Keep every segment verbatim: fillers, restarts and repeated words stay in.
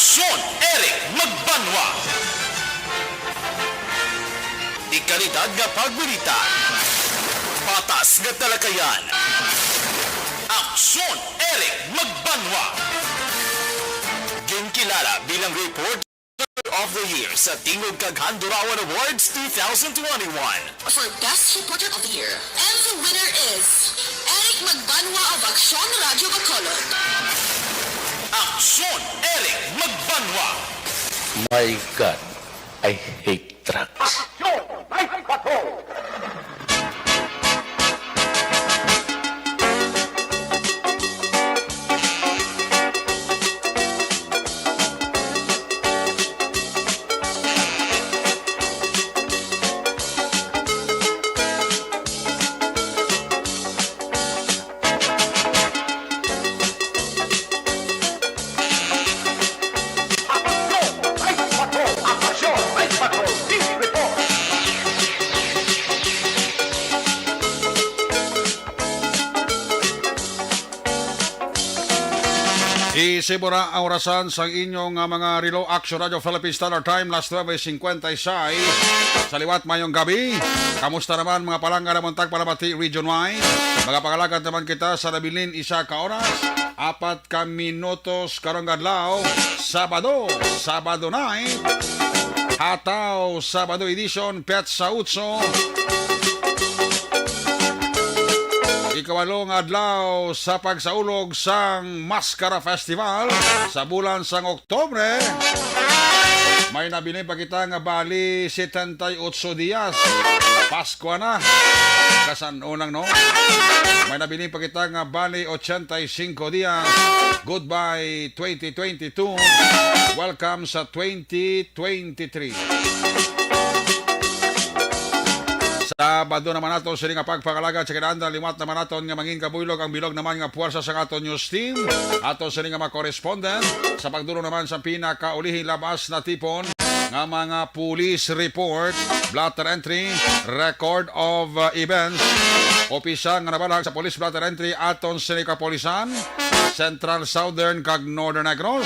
Aksyon, Eric Magbanwa. Dekalidad nga pagbalita. Patas nga talakayan. Aksyon, Eric Magbanwa. Ginkilala bilang Reporter of the Year sa Tingog kag Handurawan Awards two thousand twenty-one. For Best Reporter of the Year. And the winner is Eric Magbanwa of Aksyon Radyo Bacolod. Aksyon, Eric Magbanwa. My God, I hate drugs. Aksyon! Night Patrol! Isibura ang orasan sang inyo nga mga relo. Aksyon Radyo Philippine Standard Time, las nuebe cincuenta y seis. Sa liwat, mayong gabi. Kamusta naman, mga palangga namon tagpalamati region-wide? Magapangalagad naman kita sa nabilin isa ka oras, apat ka minutos karong adlaw, Sabado, Sabado night. Hataw, Sabado edition, petsa otso. Ikawalo nga adlaw sa pagsaulog sang Maskara Festival sa bulan sang Oktubre. May nabilin pa kita nga bali setenta y ocho dias. Pasko na. Kasan-o lang, no? May nabilin pa kita nga bali ochenta y cinco dias. Goodbye, twenty twenty-two. Welcome sa twenty twenty-three. Sabado naman nato sini nga pagpangalagad sa kinaandan. Liwat naman naton nga mangin kabuylog ang bilog naman nga puwersa sa aton news team. Ato sini nga mga correspondent sa pagdulong naman sa pinakaulihi labas na tipon nga mga police report, blotter entry, record of, uh, events, opisyal nga nabalag sa police blotter entry aton sini kapulisan, Central, Southern, kag Northern Negros.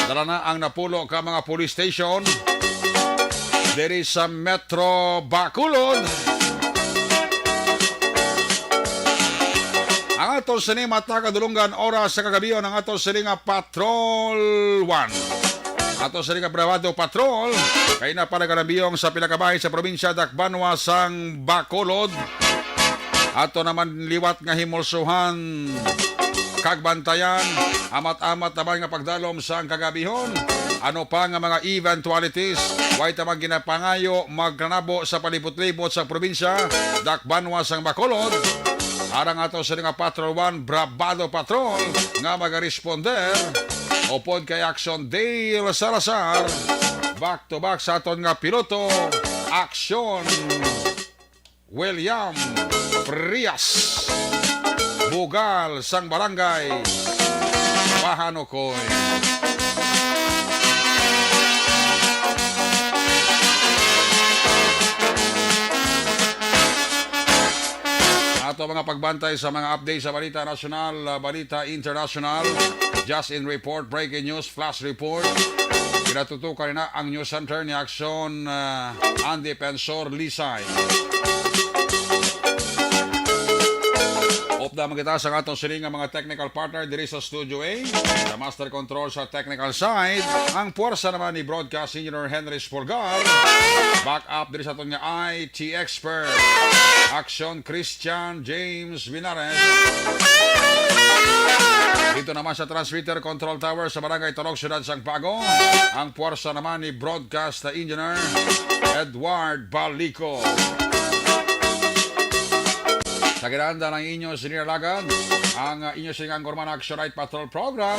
Dala na ang napulo ka mga police station diri sa Metro Bacolod. Ang ato sini mata kadulungan oras sa kagabion, ang ato sini nga Patrol one. Ato sini nga Bravado Patrol kay na pala kanabiyong sa pila ka bahin sa probinsya dakbanwa sang Bacolod. Ato naman liwat nga himulsuhan kag bantayan, amat-amat naman nga pagdalom sang kagabihon. Ano pa nga mga eventualities, way ta man ginapangayo magkanabo sa palibot-libot sa probinsya, dakbanwa sang Bacolod. Arang ato sini nga Patrol one, Bravado Patrol, nga magaresponder upod kay Action Dale Salazar. Back to back sa aton nga piloto, Action William Frias, bugal sang barangay Pahanukoy. Ato mga pagbantay sa mga update sa balita nasyonal, ah, balita internasyonal, just in report, breaking news, flash report. Ginatutukan na ang news center ni Action, ah, ang Defensor Lisay. Upda man kita sa aton sini nga mga technical partner diri sa Studio A. Sa master control sa technical side, ang puwersa naman ni Broadcast Engineer Henry Spolgar. Back up diri sa aton nga I T expert, Action Christian James Binares. Dito naman sa transmitter control tower sa Barangay Torog, Siyudad sang Bago, ang puwersa naman ni Broadcast Engineer Edward Balico. Sa ginanda ng inyo sini nga alagad, ang, uh, inyo sini nga anchorman, Action Night Patrol Program.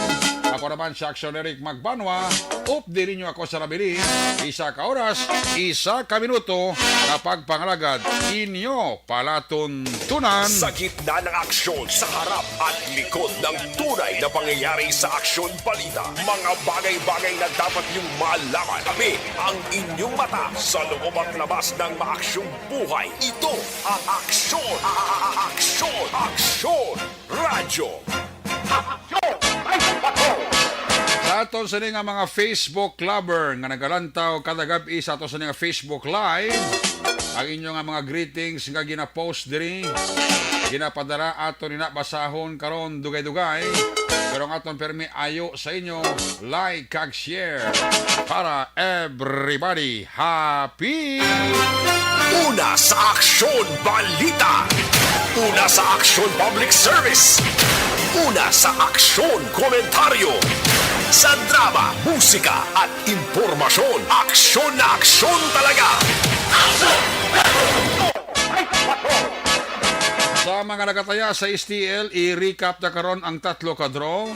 Ako naman si Action Eric Magbanwa. Updi ninyo ako sa nabilin, isa ka oras, isa ka minuto, nga pagpangalagad inyo palatuntunan. Sa gitna ng aksyon, sa harap at likod ng tunay na pangyayari sa Aksyon Balita, mga bagay-bagay na dapat niyong malaman. Kami ang inyong mata sa loob at labas ng maaksyong buhay. Ito ang Aksyon, Aksyon, Aksyon Radyo. Aksyon! May bato! Sa Sa ni nga mga Facebook lover nga nagalantaw kada gab-i sa ato sa ni nga Facebook Live, ang inyo nga mga greetings nga gina-post diri, ginapadara ato ni na basahon karon dugay-dugay. Pero ang aton permi ayo sa inyo, like kag share para everybody happy. Una sa aksyon, balita. Una sa aksyon, public service. Una sa aksyon, komentaryo. Sa drama, musika, at impormasyon, aksyon na aksyon talaga. Sa mga nagataya sa S T L, i-recap na karon ang tatlo ka draw.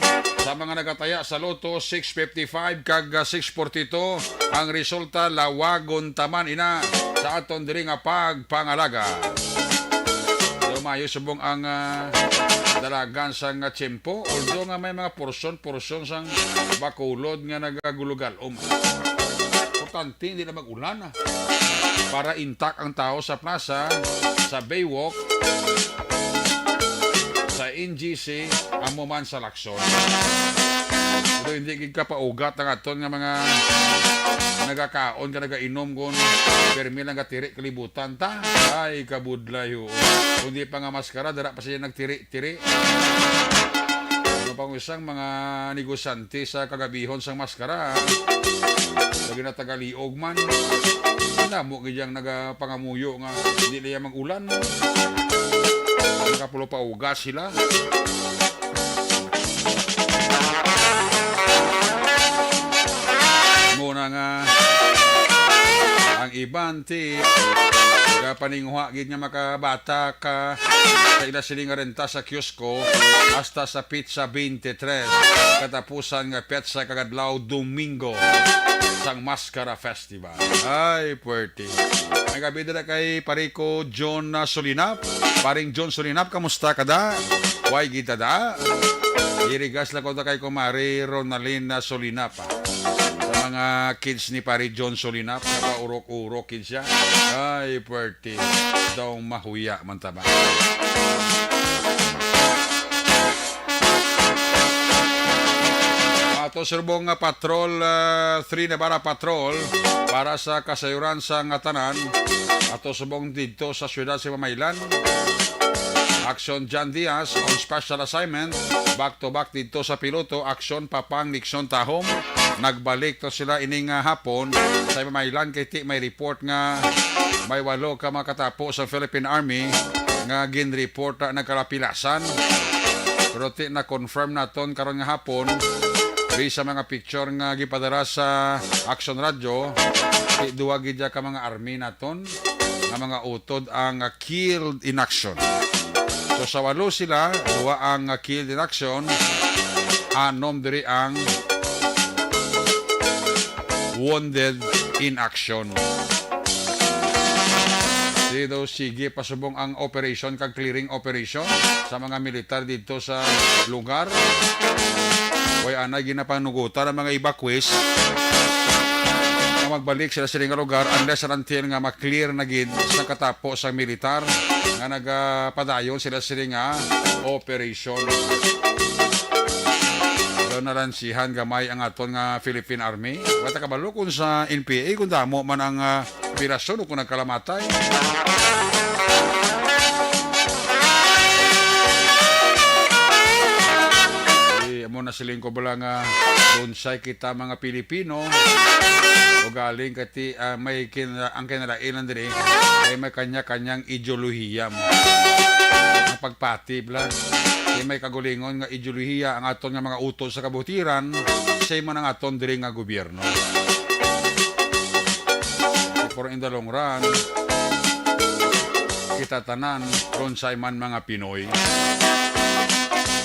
Sa mga nagataya sa Lotto, six fifty-five kag, ah, six forty-two ang resulta, lawagon taman ina sa aton diri nga pagpangalaga. Lumayo subong ang, ah, dalagan sang, ah, tiyempo, although nga may mga portion-portion sang Bacolod nga nagagulugal-om. Importante, hindi na mag-ulan, ah. Para intak ang tao sa plaza, sa Baywalk, sa N G C, amo man sa Lacson. Pero hindi gid ka paugat ang aton nga mga nagakaon ka nagainom kon permi lang gatiri kalibutan ta. Ay, kabudlay, oo. Kundi pa nga maskara, dara pa siya nagtiri-tiri. Ano pa kung isang mga negosyante sa kagabihon sang maskara, lagi na tagaliog man. Damo gid yang nagapangamuyo nga hindi liya mag-ulan. Nakapulo pa ugas sila. Muna nga ang iban ti gapaninguha gid nga makabata ka sa ila sini nga renta sa kiosko hasta sa petsa twenty-three, katapusan nga petsa kag adlaw Domingo sang Maskara Festival. Ay, puwerte. Ang gabi dira kay Pariko John, ah, Solinap. Paring John Solinap, kamusta ka da? Way gid ta da? Irigas lang ko ta kay Kumari Ronalyn, ah, Solinap, ah. Sa mga kids ni Pari John Solinap, nakaurok-urok kids siya. Ay, puwerte. Daw mahuya man ta ba? Ato subong nga patrol, ah, three Navarra Patrol para sa kasayuran sa nga tanan. Ato subong didto sa siyudad sa Mamaylan. Action John Diaz on special assignment. Back to back didto sa Piloto. Action Papang Nixon Tahom. Nagbalik to sila ining, ah, hapon sa Mamaylan kay ti may report nga may walo ka mga katapo sa Philippine Army nga ginreport na nagkalapilasan. Pero ti na-confirm naton karon nga hapon, based sa mga picture nga gipadala sa Action Radio, ti duha gid ka mga army naton nga mga utod ang killed in action. So, sa walo sila, duha ang killed in action, anom diri ang wounded in action. Di daw sige pasubong ang operation kag clearing operation sa mga militar didto sa lugar. Way anay ginapanugutan ang mga evacuees nga magbalik sila sini nga lugar unless and until nga ma-clear na gid sa katapo sa militar nga nagapadayon sila sini nga operation. Daw nalansihan gamay ang aton nga Philippine Army. Wala ta kabalo kung sa N P A kung damo man ang, ah, pirasyon o kung nagkalamatay. Eh, amo na siling ko bala nga bonsai kita mga Pilipino. Ugaling kati, ah, may kin-, ang kinalainan diri ay may kanya-kanyang ideolohiya mo. Ang pagpati, bla. Kay may kagulingon nga ideolohiya ang aton nga mga utod sa kabutiran, same man ang aton diri nga gobyerno. Pero in the long run, kita tanan, bonsai man mga Pinoy.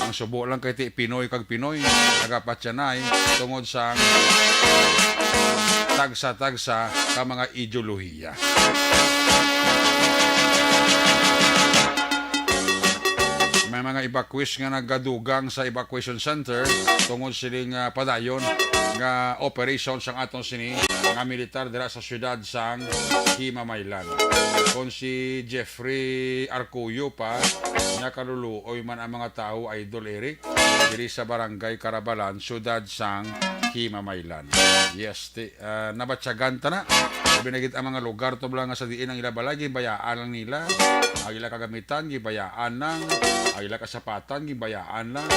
Ang subo lang kay ti Pinoy kag Pinoy, nagapatyanay tungod sa tagsa-tagsa ka mga ideolohiya. May mga evacuees nga nagadugang sa evacuation center tungod sining, ah, padayon nga operation sang aton sini nga militar dira sa siyudad sang Himamaylan. Kon si Jeffrey Arcuyo pa, niya kaluluoy man ang mga tawo, Idol Eric, diri sa Barangay Carabalan, siyudad sang Himamaylan. Yes, ti, ah, nabatyagan ta na. Labi na gid ang mga lugar to bala nga sa diin ang ila balay, gibayaan lang nila. Ang ila kagamitan, gibayaan lang. Ang ila kasapatan, gibayaan lang.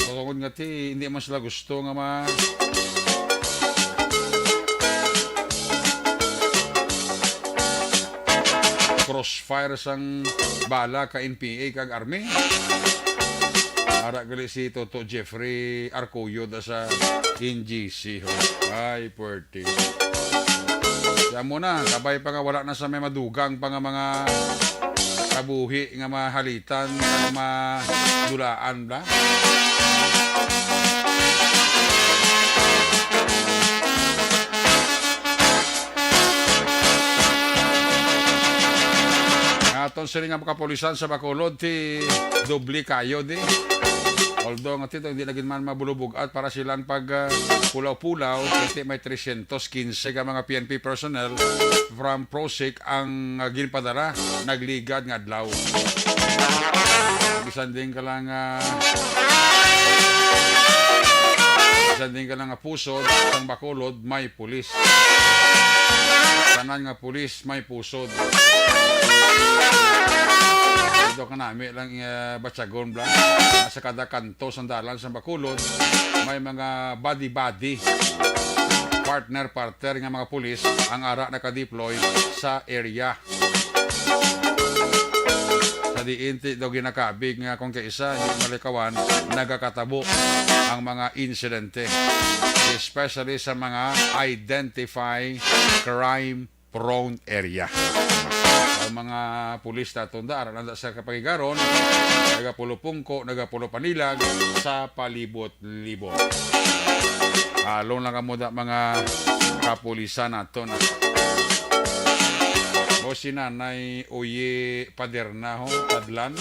So, tungod nga ti, hindi man sila gusto nga ma-, crossfire sang bala ka N P A kag army. Ara gali si Toto Jeffrey Arcuyo da sa N G C, ho. Ay, puwerte. Kaya mo na, kabay pa nga wala na sa may madugang pa nga mga kabuhi nga mahalitan kag madulaan bla. Nga aton sini nga mga kapulisan sa Bacolod, ti doble kayo di. Although nga tito, hindi na gid man mabulubog-at para silang pag, ah, pulaw-pulaw, kay ti may tresyentos kinse ka mga P N P personnel from PROSIC ang, ah, ginpadala nagligad nga adlaw. Bisan din ka lang, ah, bisan din ka lang nga pusod sang Bacolod, may pulis. Tanan nga pulis may pusod. Dito ka nami lang, eh, batyagon bla. Sa kada kanto sang dalan sa Bacolod, may mga body-body, partner-partner nga mga pulis ang ara nakadeploy sa area. Sa diin ti daw ginakabig nga kung kaisa, di malikawan, nagakatabo ang mga insidente, especially sa mga identify crime prone area. Ang mga pulis naton da, ara lang da sa kapagigaron, nagapulupungko, nagapulupanilag sa palibot-libot. Along lang kamo da mga kapulisan naton. O si Nanay Uyi Paderna, ho, Tadlan,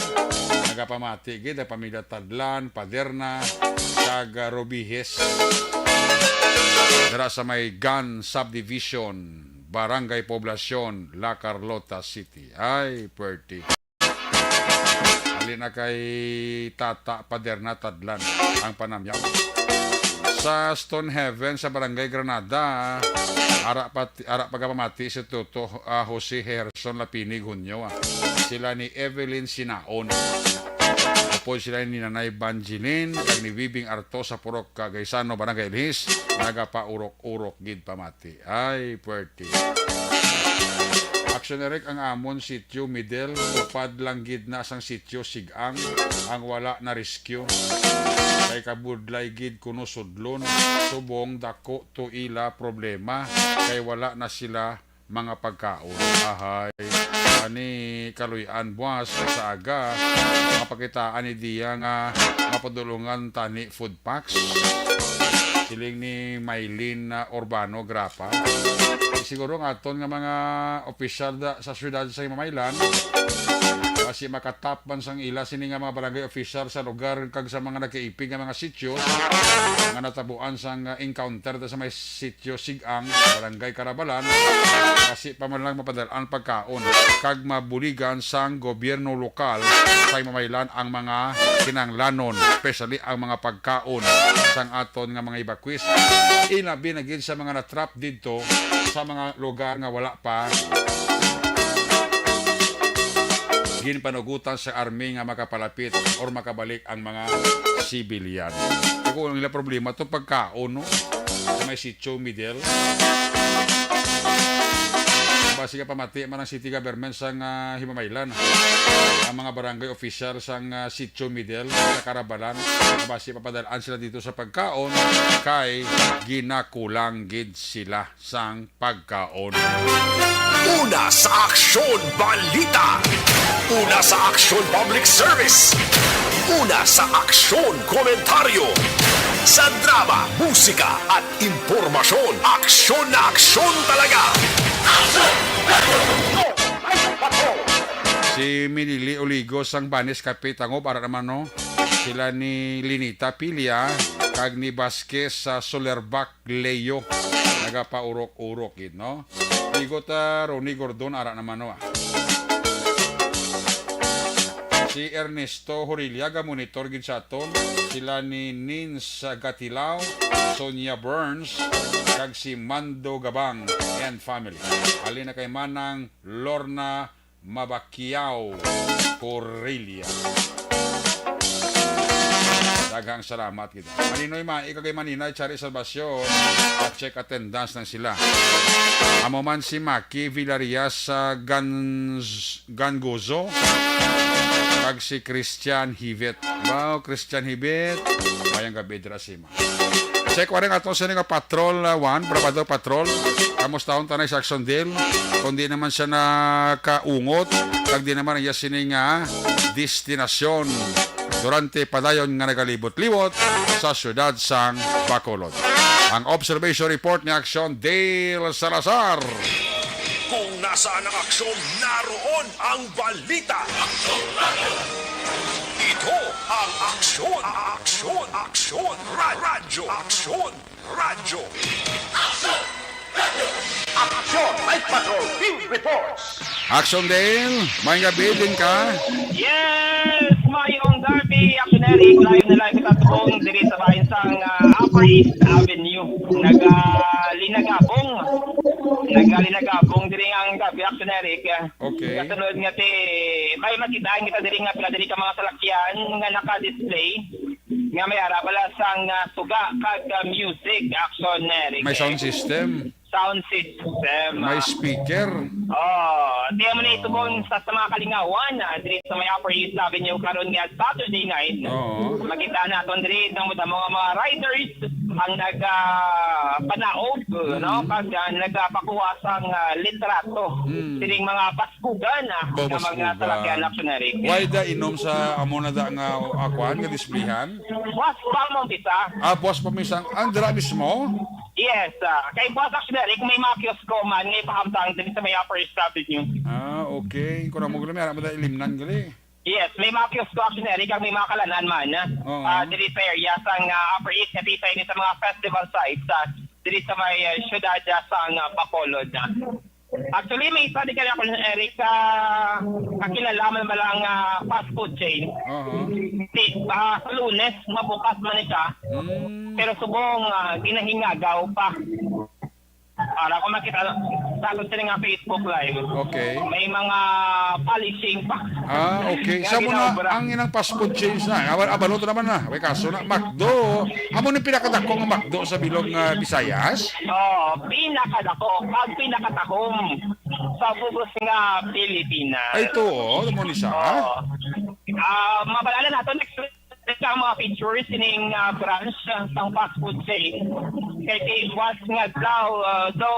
nagapamati gid ang pamilya Tadlan, Paderna, kag, ah, Robihes. Dira sa may Gan Subdivision, Barangay Poblacion, La Carlota City. Ay, puwerte. Halin na kay Tata Paderna Tadlan ang panamyaw. Sa Stone Heaven sa Barangay Granada, ara pa, ara pagapamati si Toto, ah, Jose Herson Lapinig Hunyo, ah. Sila ni Evelyn Sinaon. Upod sila ni Nanay Banjilin, kag ni Bibing Arto sa Purok Gaisano, Barangay Ilhis, nagapaurok-urok gid pamati. Ay, puwerte. Aksyon, Eric, ang amon sitio Midel, upad lang gid na sang sitio Sigang ang wala na rescue. Kay kabudlay gid kuno sudlon, subong dako to ila problema, kay wala na sila mga pagkaon. Ahay, ani kaluy-an buwas sa aga, mapakitaan ni Dia nga mapadulungan tani food packs. Siling ni Mylene, ah, Urbano Grapa. Siguro nga aton nga mga opisyal da, sa siyudad sa Himamaylan, basi makatap man sang ila sini nga mga barangay official sa lugar kag sa mga nagkaipig nga mga sitio nga natabuan sang, ah, encounter da sa may sitio Sigang, Barangay Carabalan, basi pa man lang mapadal-an pagkaon kag mabuligan sang gobyerno lokal sa Himamaylan ang mga kinahanglanon, especially ang mga pagkaon sang aton nga mga evacuees. Ilabi na gid sa mga na-trap didto sa mga lugar nga wala pa ginpanugutan sa army nga makapalapit or makabalik ang mga sibilyan. Kung ang ila problema to pagkaon, no? Sa may sitio Midel. Basi ka pamati man ang city government sang, ah, Himamaylan. Ang mga barangay official sang, ah, sitio Midel sa Carabalan, basi papadalaan sila dito sa pagkaon kay ginakulang gid sila sang pagkaon. Una sa aksyon, balita. Una sa aksyon, public service. Una sa aksyon, komentaryo. Sa drama, musika, at impormasyon, aksyon na aksyon talaga. Si Minili Oligo sang Banes Cafe Tangob, ara naman, no? Sila ni Linita Pilia, kag ni Vasquez sa Solerbak Leo, nagapaurok-urok gid, no? Ligot, ah, Ronnie Gordon, ara naman, no, ah. Si Ernesto Horiliaga, monitor gid sa aton. Sila ni Nins Gatilao, Sonia Burns, kag si Mando Gabang and family. Halin na kay Manang Lorna Mabakiao Correlia. Daghang salamat gid. Maninoy Mai kag Maninoy Chari Salvacion, pa-check attendance lang sila. Amo man si Maki Villarreal sa Gans-, Gangozo, kag si Christian Hivet. Wow, Christian Hivet. Mayang gabi dira sa imo. Check waring ato sini nga patrol, ah, one, Bravado Patrol. Kamustahon tanay sa Aksyon Dale. Kung di naman siya nakaungot, kag di naman iya sini nga destinasyon durante padayon nga nagalibot-libot sa siyudad sang Bacolod. Ang observation report ni Aksyon Dale Salazar. Kung nasaan ang aksyon, naroon ang balita. Ito ang Aksyon, Aksyon, Aksyon, Ra-, Radyo, Aksyon, Radyo. Action Night Patrol Field Reports. Action Dale, may gabi din ka. Yes, mayong gabi, Action Eric. Live na live kita tubong diri sa bahin sang, ah, Upper East Avenue. Naga, linagabong. Nagalinagabong diri ang gabi, Action Eric. Okay. Kasunod nga ti, may makitaan kita diri nga pila diri ka mga salakyan nga naka-display nga may ara bala sang, ah, suga kag, ah, music, Action Eric. May sound system. Sound system. May speaker. Oh, di mo na itubong sa, sa mga kalingawan, ah, diri sa may Upper East Avenue karon nga Saturday night. Oo. Makita naton diri damo-damo nga mga riders ang nagapanaog, no? Mm. Kag, ah, nagapakuha sang, ah, litrato. Mm. Sining mga baskugan, ah, nga mga salakyan, Action Eric. Why da inom sa amo na da nga, ah, kuan, nga displihan? Buwas pa mo bisa. Ah, buwas pa misang. Ang dira mismo? Yes, ah, kay buwas, Action Eric, may mga kiosko man nga ipahamtang diri sa may Upper East Avenue. Ah, okay. Kung amo gani, may ara man da ilimnan gali. Yes, may mga kiosko, Action Eric, kag may mga kalanan man, ah, Oo. ah, diri sa area sang, ah, Upper East, nga isa ini sa mga festival sites, ah, diri sa may, ah, siyudad, ah, sang, ah, Bacolod, ah. Actually, may isa di kaya, Action Eric, ah, kakilala man ba lang, ah, fast food chain? Oo. Di, ah, sa Lunes, mabukas man siya. Mm. Pero subong, ah, ginahingagaw pa. Ara ko makita sa aton sini nga Facebook Live. Okay. May mga polishing pa. Ah, okay. Nga sa mo na ginaobra. Ang inang fast food chains na, abal-, abalo to naman na. May kaso na, McDo. Amo ni pinakadako nga McDo sa bilog nga Visayas? Oo, pinakadako, kag pinakatakom sa bugos nga Pilipinas. Ay, to, oh, mo ni sa? Oo. Ah, mabalalan nato next week ang mga features sining, ah, branch, ah, sang fast food chain. Kay kay buwas nga adlaw, ah, daw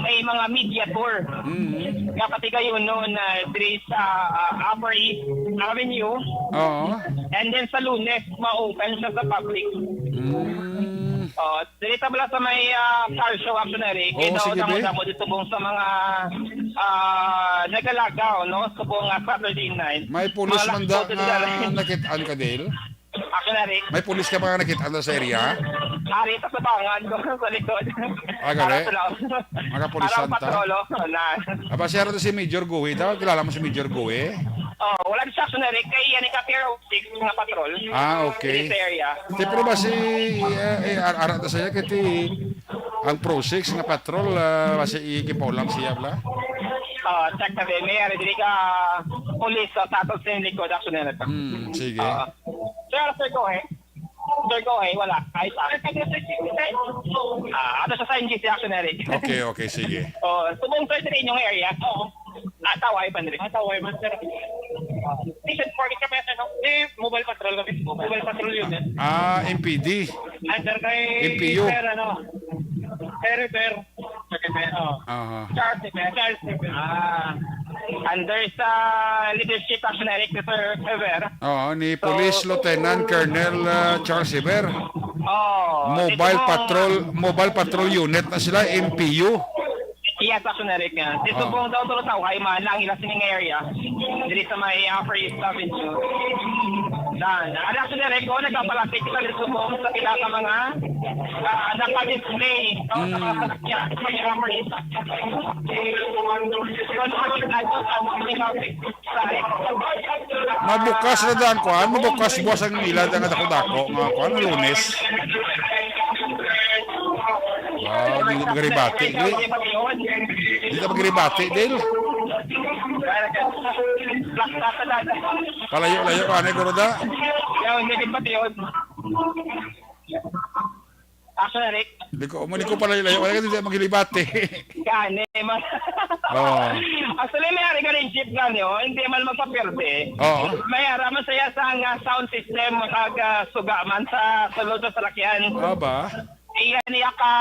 may mga media tour Mm. nga patigayunon, ah, diri sa, ah, Upper East Avenue. Oo. And then sa Lunes, ma-open siya sa public. Mm. Oh, diri ta bala sa may, ah, car show, Action Eric. Oo, kay daw sige, be. Damo-damo dito subong sa mga, ah, nagalagaw, no? Subong nga Saturday night. May pulis man da nga nakit-an ka, Dale? Action Eric. May pulis ka mga nakit-an da sa area? Ari, sa sabangan ko, sa likod. Ah, gali? Para sa loob. Mga pulisan ta? Parang patrolo, na. Aba, siya rin si Major Gui. Daw, kilala mo si Major Gui? Oh, wala siya, Action Eric. Kay yan, ika-, pero six nga patrol. Ah, okay. Sa area. Ti, pero ba si, eh, eh, ar-, ara ta sa iya, kay ti, ang Pro Six nga patrol, ah, basi ikipaulam siya, bla? Ah, check na din. May ari, dili ka police, ah, sa ato sa likod, Action Eric. Hmm, sige. Ah. Sir, sir, go ahead. Sir, go ahead. Wala. Ay, sa. Ah, ato sa N G C, Action Eric. Okay, okay, sige. Oh, subong, sir, sa inyong area. Oo. Nataway pa rin. Nataway man, sir. Station forty kami, ano? Eh, mobile patrol kami. Mobile patrol yun, eh. Ah, M P D. Under kay M P U. Sir, ano? Sir, sir. Sir, sir, oh. Aha. Charles, sir. Charles, sir. Ah. Under sa leadership, Action Eric, ni Sir Ever. Oo, ni So, Police Lieutenant Colonel, ah, Charles Ever. Oh, Mobile ito pong Patrol, Mobile Patrol Unit na sila, M P U. Yes, Action Eric nga. Di Oh. Subong daw tulo sa uhay man ang ila sining area. Diri sa may Upper East Avenue. Dan, ang Action Eric, kung nagpapalapit kita diri Subong sa pila ka mga, ah, naka-display. No, sa mga Mm. sasakyan, sa may Upper East. So, nakakita ito sa mga Mabukas na daan, kuan, mabukas buwas ang ila nga dako-dako nga kuan, Lunes. Wow, di magribati, di. Di ka magribati, Dil. Palayo-layo ka, ano, Kuroda? Actually, Eric. Di ko, mo, di ko pala ilayo. Wala ka din maghilibati. Gani, man. Oo. Actually, may ari ka rin jeep gani, oh. Hindi man magpapirte. Oo. May ara man saya sa nga sound system, kag, ah, suga man sa sulod sa salakyan. Ah, ba? Iya niya ka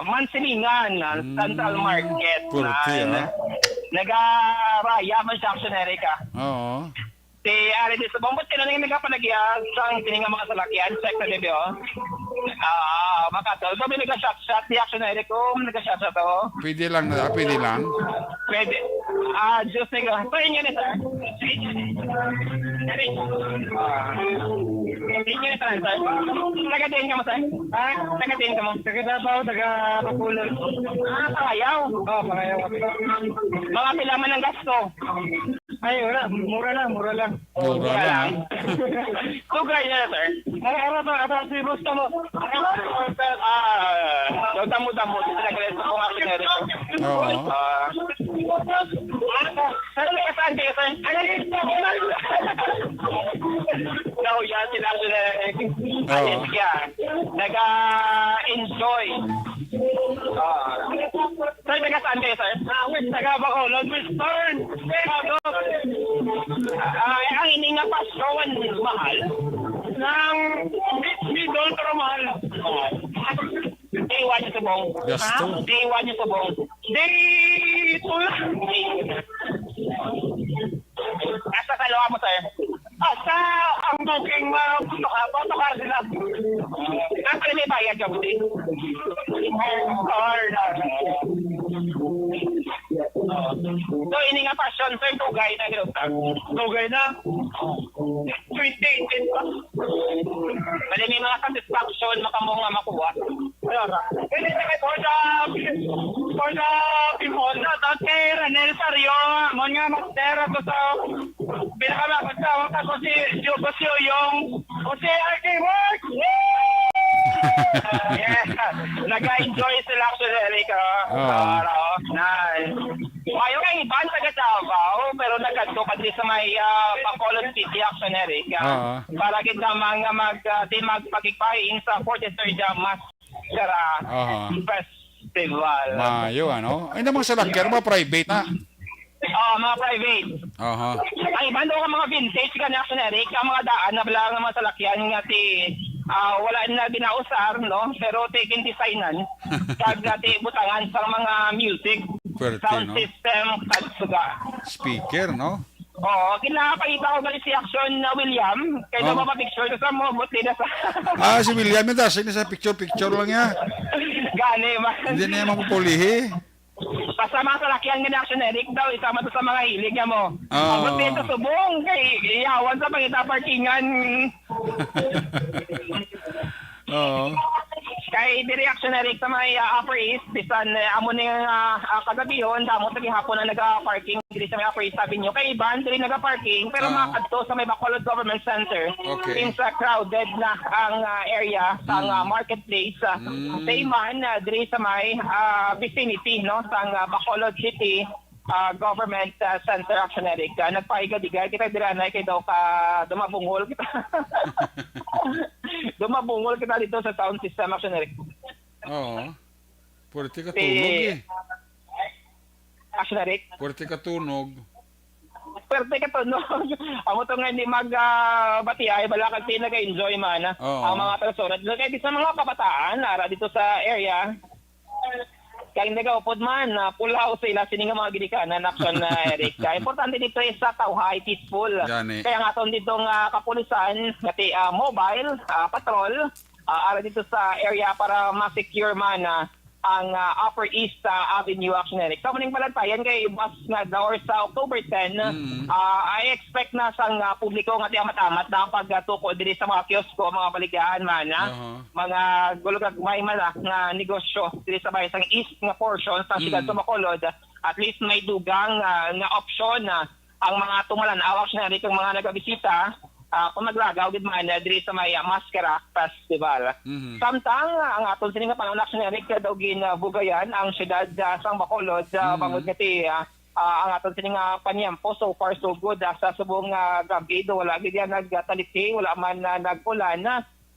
Mansilingan, ah, Mm. Central Market. Purti, na, ah. Nagaraya man siya, Action Eric, ah. Oo. Ti ari di Subong, ba't sino nang nagapanagiya sang sini nga mga salakyan? Check sa D B O. Ah, makatol. Kami nag-shot-shot, di action na, Eric. Oh, nag-shot-shot ako. Pwede lang na, pwede lang. Pwede. Ah, Diyos na ko. Pwede nga na, sir. Pwede nga na, sir. Taga-diin ka mo, sir? Ha? Taga-diin ka mo? Taga Davao, taga Bacolod. Ah, Pangayaw? Oo, Pangayaw. Mga pila man ang gasto? Ay, wala. Mura lang, mura lang. Mura lang, ha? Tugay na, sir. Ay, ano to? Ano si Boss Tamo? Ah, daw tamo-tamo. Dito na galing sa mga pinero. Oo. Ah. Sir, may kasaan kayo, sir? Daw yan, sila, sila, eh. Oo. Ayun, yan. Naga-enjoy. Ah. Sir, taga saan kayo, sir? Ah, West, taga Bacolod, Western. Bago. Ah, ang ini nga pasyon, mahal. Nang mi-, middle, pero mahal. Day one yung Subong. Gasto. Ha? Day one yung Subong. Day two lang. Asa sa Loa mo, sir? Asa ang booking, ah, motoka-, motocar sila? Ah, pwede may bayad ka, buti? Or, ah, so, ini nga passion, sir, dugay na, gano'n ka? Dugay na. Twenty eighteen pa. Pwede may mga satisfaction, maka mo nga makuha. Kaya ra. Pwede na kay for the, for the people. Shout out kay Ranel Sario, mo nga master ato sa pinakamakasawang ako si Joe Basyoyong o si R K Work. Yeah! Nag-enjoy sila actually, Eric, oh. Oo. Ah, oo. Nice. Mayo kay iban taga Davao, pero nagkadto kadto sa may, ah, Bacolod City, actually, Eric, ah. Oo. Para kita mga mag, ah, di magpakigpain sa forty-third, ah, Maskara Aha. Festival. Mayo, ano? Ay, na mga salakyan, mga private na. Oo, mga private. Aha. Ay, bando ka mga vintage ka na, Eric, ang mga daan na bala nga mga salakyan nga ti, ah, wala na ginausar, no? Pero ti gindesignan. Kag nga ti butangan sa mga music, Pwerte, sound no? system, kag suga. Speaker, no? Oo, kinapakita ko gali si Action na William. Kaya Oh. daw mapapicture ko sa mo, buti na sa Ah, si William, yung tas, ini sa picture-picture lang niya. Gani, man. Hindi na niya mapupulihi. Basta mga salakyan nga ni Action Eric daw, isama to sa mga hilig niya mo. Oo. Abot dito subong, kay iyawan sa pangita parkingan. Oo. Kay diri, Action Eric, sa may, ah, Upper East, bisan, eh, amo ni nga, ah, ah, kagabihon, damo sa gihapon ang naga-parking diri sa may Upper East Avenue. Kay iban, diri naga-parking, pero Ah. makadto sa may Bacolod Government Center. Okay. Since, ah, crowded na ang, ah, area sa, Mm. ah, marketplace, ah, Mm. sa iman, ah, diri sa may, ah, vicinity, no, sa, ah, Bacolod City, ah, Government, ah, Center, Action Eric. Ah, nagpaigad-igad kita dira, anay, kay daw ka dumabungol kita. Dumabungol kita dito sa sound system, Action Eric. Oo. Pwerte ka Si tunog eh. Action Eric. Pwerte ka tunog. Pwerte ka tunog. Amo to nga hindi mag, ah, batiay, bala kag ti nag-enjoy man, ah, Oo. ang mga personas. Kaya di sa mga kabataan, nara dito sa area, kay nagaupod man, ah, pulaw sila, sini nga mga ginikanan, Action, ah, Eric. Kaya importante dito is sa tawhay, peaceful. Gani. Kaya nga aton dito nga kapulisan, nga ti, ah, mobile, ah, patrol, ah, ara dito sa area para ma-secure man, ah, ang, ah, Upper East, ah, Avenue, Action Eric. Sa muning balantayan kay buwas nga adlaw or sa October ten, Mm. ah, I expect na sang, ah, publiko nga di amat-amat na ang pagtuko diri sa mga kiosko, mga baligyahan man, ah. Aha. Mga gulugagmay man, ah, nga negosyo diri sa bahin sang east nga portion sa siyudad Mm. sa Bacolod. At least may dugang, ah, nga opsyon na ang mga tumalan-aw, Action Eric, ang mga nagabisita, ah, kung naglagaw gid man, ah, diri sa may, ah, Maskara Festival. Mhm. Samtang, ah, ang aton sini nga panahon, Action Eric, daw gin, ah, bugayan ang siyudad, ah, sang Bacolod, ah, Mhm. bangod nga ti, ah, ah, ang aton sini nga panyempo, so far so good, ah, sa subong, ah, gab-i, do wala gid yan nagtaliphi, wala man, ah, nag-ulan.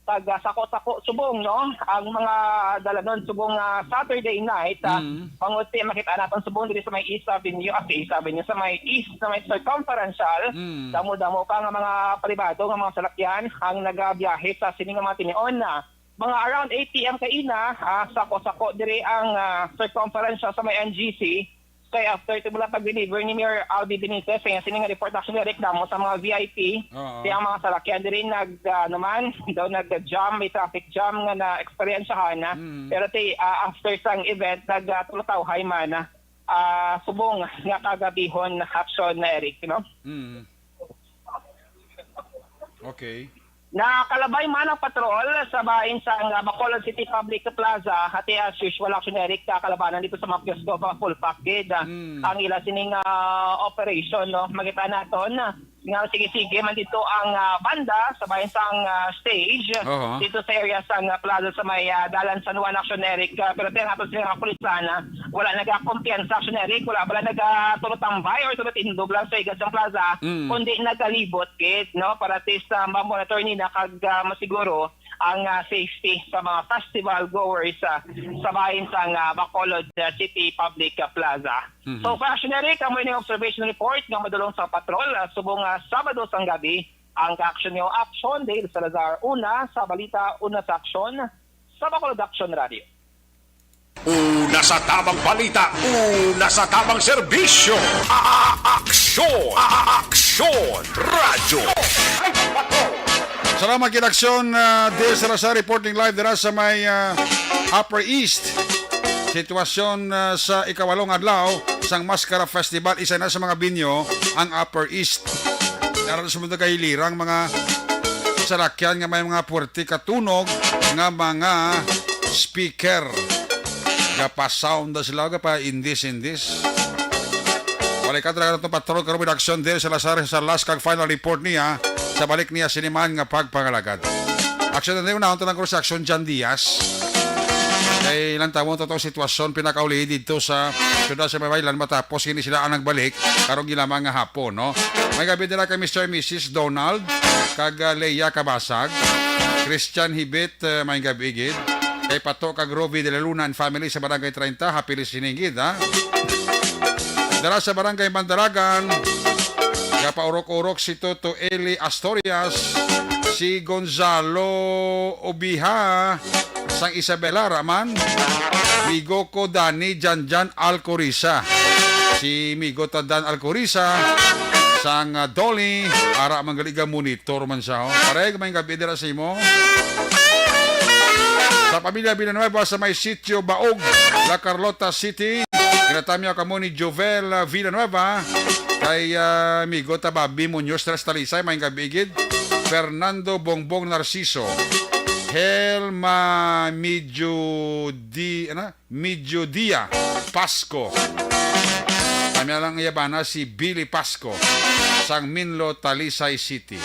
Pag, ah, sako-sako subong, no? Ang mga dalanon subong, ah, Saturday night, ah, Mm. bangod ti makita naton subong diri sa may East Avenue, ah, sa East Avenue, sa may East, sa may Circumferential, Mm. damo-damo pa nga mga pribado nga mga salakyan ang nagabiyahe sa sini nga mga tinion na mga around eight P M kaina, ah, sako-sako diri ang, ah, Circumferential sa may N G C. Kay after ti bala pag-deliver ni Mayor Albi Benitez, kaya sini nga report, actually, reklamo sa mga V I P. Oo. Kaya ang mga salakyan diri nag, ah, ano man, daw nag-jam, may traffic jam nga na-eksperyensyahan na. Mm. Pero ti, ah, after sang event, nag, ah, tulutawhay man, ah, subong nga kagabihon action na, Eric, no? Mm. Okay. Nakalabay man ang patrol sa bahin sang, ah, Bacolod City Public Plaza, hati as usual, Action Eric, kakalabanan dito sa mga kiosko, mga full pack gid, ah, Mm. ang ila sining, ah, operation, no? Makita naton, ah, nga sige-sige man dito ang, ah, banda sa bahin sang, ah, stage, Oho. dito sa area sang, ah, plaza sa may, ah, Dalan San Juan, Action Eric, ah, pero tiyan naton sila kapulisan, ah, wala nagakumpiyansa, Action Eric, wala pala nagatulotambay or tulotindog lang sa igas sang plaza, Mm. kundi nagalibot gid, no, para at least, ah, ma-monitor nila kag, ah, masiguro ang, ah, safety sa mga festival goers, ah, sa bahin sang, ah, Bacolod, ah, City Public, ah, Plaza. Mhm. So, Action Eric, amo ini observation report nga madulong sa patrol, ah, subong, ah, Sabado sang gabi, ang ka-action niyo, Action Dale Salazar, una sa balita, una sa aksyon, sa Bacolod Action Radio. Una sa tamang balita, una sa tamang serbisyo. A-, a-, aksyon, a-, a-, aksyon, radyo. Salamat kay Aksyon, ah, Dale Salazar, reporting live dira sa may, ah, Upper East. Sitwasyon, ah, sa ikawalong adlaw sang Maskara Festival, isa na sa mga binyo ang Upper East. Aron sa mga kahilirang mga salakyan nga may mga puwerte katunog nga mga speaker. Gapa-sound na sila, gapa-indis-indis. Balikan talaga itong patrol karon, Action Dale Salazar, sa last kag final report niya sa balik niya siniman nga pagpangalagad. Action na unahon talang sa Action Jan Diaz. Kay lantawon to, to sitwasyon pinakauli dito sa siyudad sa Mabaylan matapos hindi sila ang nagbalik karong gilamang nga hapon, no? May gabi nila kay Mister and Missus Donald kag, ah, Leia Kabasag, Christian Hibit, eh, may gabi gid. Kay Pato kag Rovi de la Luna and family sa Barangay treinta, happy listening gid, ha? Dara sa Barangay Mandaragan, gapaurok-urok si Toto Eli Astorias, si Gonzalo Obiha, sang Isabela Raman, migo ko Dani Janjan Alcorisa. Si migo ta Dan Alcorisa, sang, ah, Dolly, ara man gali ga monitor man siya, oh. Pare, may gabi dira sa imo. Sa pamilya Villanueva sa may Sitio Baog, La Carlota City, ginatamyaw kamo ni Jovel, ah, Villanueva, kay, ah, migo ta Bobby Muñoz, Tres Talisay, may gabi gid. Fernando Bongbong Narciso, Helma Medyo di, ano? Medyodia, Pasco. Kami lang iya bana si Billy Pasco, sang Minlo, Talisay City.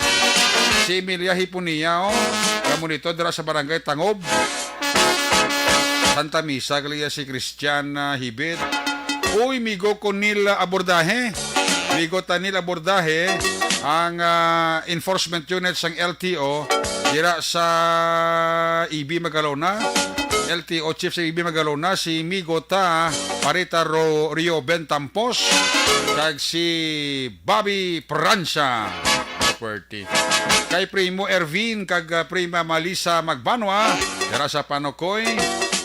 Si Emilia Hipunio, oh, kamo nito dira sa Barangay Tangob. Santa Misa, kaliya si Christian, ah, Hibit. Uy, migo ko Neil Abordahe. Migo ta Neil Abordahe, ang, ah, enforcement unit sang L T O dira sa E B Magalona. L T O chief sa E B Magalona, si migo ta Parita Ro-, Rio Ben Tampos, kag si Bobby Prancia. Puwerte. Kay Primo Ervin kag, ah, Prima Malisa Magbanwa, dira sa Panukoy,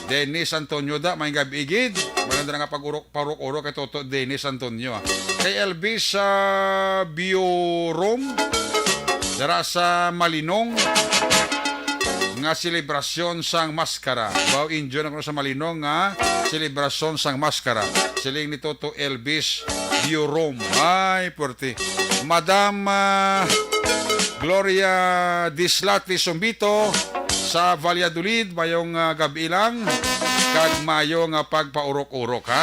Dennis Antonio da, may gabi gid. Maganda nga pag-urok, paurok-urok kay Toto Dennis Antonio, ah. Kay Elvis, ah, Biorom, dira sa Malinong, nga selebrasyon sang maskara. Bao, enjoy na kuno sa malinong nga selebrasyon sang maskara. Siling ni Toto Elvis Burom. Ay, puwerte. Madam, ah, Gloria Dislate Sumbito sa Valladolid, mayong, ah, gab-i lang kag mayo nga pagpaurok-urok, ha?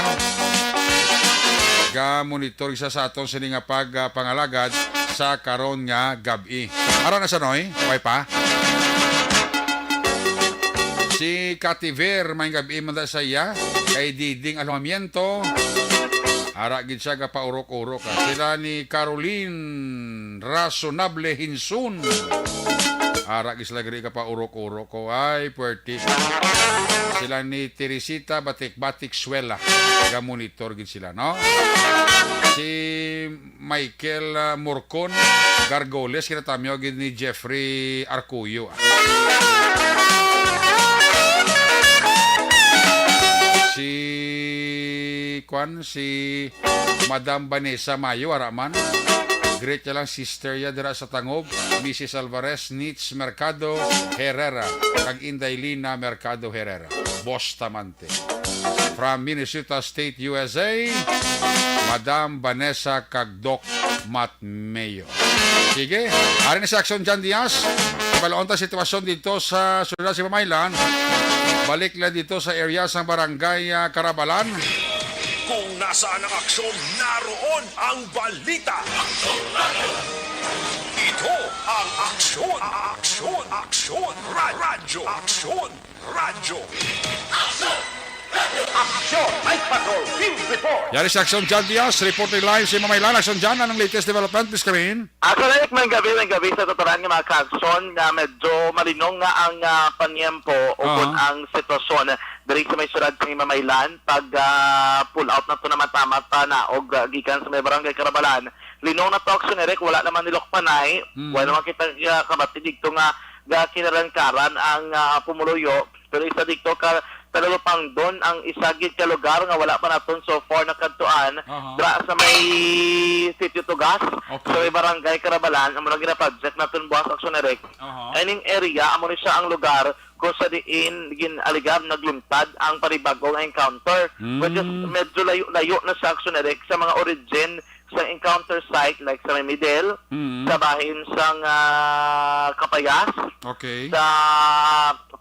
Ga-monitor siya sa aton sini nga pag, ah, pangalagad sa karon nga gab-i. Ara na sa Noy, okay pa? Si Kativer, may gab-i man da sa iya, kay Diding Alojamiento. Ara gid siya gapaurok-urok, ah. Sila ni Caroline Razonable Hinsun. Ara gid sila gari gapaurok-urok ko. Ay, puwerte. Sila ni Teresita Batik-Batik Suela. Ga-monitor gid sila, no? Si Michael, ah, Morcon Gargoles, kinatamyo gid ni Jeffrey Arcuyo, ah. Si, kwan, si Madam Vanessa Mayo, ara man. Greet niya lang sister ya dira sa Tangob, Missus Alvarez Nitz Mercado Herrera, kag Inday Lina Mercado Herrera. Bustamante. From Minnesota State, U S A, Madam Vanessa kag Doc Matmeo. Sige, ari ni si Action John Diaz. Balaon ta sitwasyon dito sa siyudad sa Mamaylan. Balik lang dito sa area sang barangay, ah, Carabalan. Kung nasaan ang aksyon, naroon ang balita. Ito ang Aksyon, Aksyon, Aksyon, Ra-, Radyo, Aksyon, Radyo. Aksyon, Night Patrol, Field Report. Yari si Action John Diaz, reporting live sa Mamaylan. Action John, anong latest development, Miss Karin? Action, Night, may gabi, may gabi sa tatanan nga mga ka-aksyon nga medyo malinong nga ang, ah, panyempo o Aha. kung ang sitwasyon diri sa may syudad sa Mamaylan. Pag, ah, pull out na to naman tama ta na og, ah, gikan sa may barangay Carabalan, linong na to, Action Eric, wala naman nilok panay. Mm. Wala naman kita, ah, kabati dito nga ga kinarangkaran ang, ah, pumuluyo. Pero isa dito ka talupangdon ang isa gid ka lugar nga wala pa naton so far nakadtuan. Aha. Dra sa may Sitio Tugas, Okay. sa may barangay Carabalan, amo lang gina-project naton buwas, Action Eric. Aha. Ining area, amo ni siya ang lugar kung sa diin gin-, aligar nagluntad ang panibag-o nga encounter, which is Mm. medyo layo-layo na sa, Action Eric, sa mga origin sa encounter site, like sa may Middle, Mm. sa bahin sang, ah, Kapayas, Okay. sa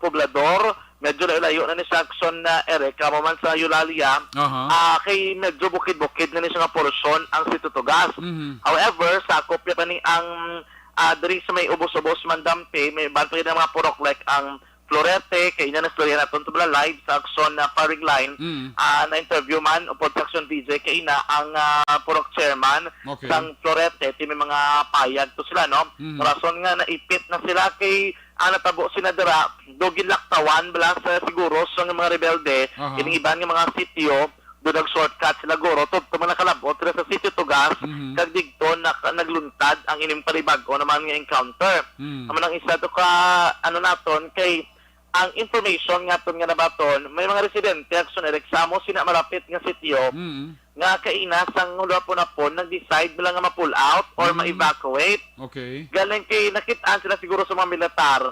Poblador, medyo layo-layo na ni sa, Action, ah, Eric, kamo man sa Eulalia, Aha. ah, kay medyo bukid-bukid na ni siya nga porsyon ang Sitio Tugas. Mhm. However, sakop ya pa ni ang, ah, diri sa may Ubos-Ubos, Mandampi, may iban pa gid nga mga purok, like ang Florete, kay ina na istorya naton to bala live sa Action na firing line. Mm. Ah, na-interview man upod sa Action D J kay ina ang, ah, purok chairman Okay. sang Florete, ti may mga payag to sila, no? Mm. Rason nga naipit na sila kay, ah, natabo sina dira, do ginlaktawan bala sa siguro sa mga rebelde, Aha. ining iban nga mga sitio, do nag-shortcut sila guro, tubtob nga nakalab-ot sila sa Sitio Tugas, Mhm. kag digto nak-, nagluntad ang ining panibag-o naman nga encounter. Mm. Amo nang isa to ka, ano naton, kay ang information nga aton nga nabaton, may mga residente, Action Eric, sa amo sina malapit nga sitio, Mm. nga kaina sang hulapon-apon nag-decide bala nga ma-pull out or Mm. ma-evacuate. Okay. Galing kay nakit-an sila siguro sa mga militar,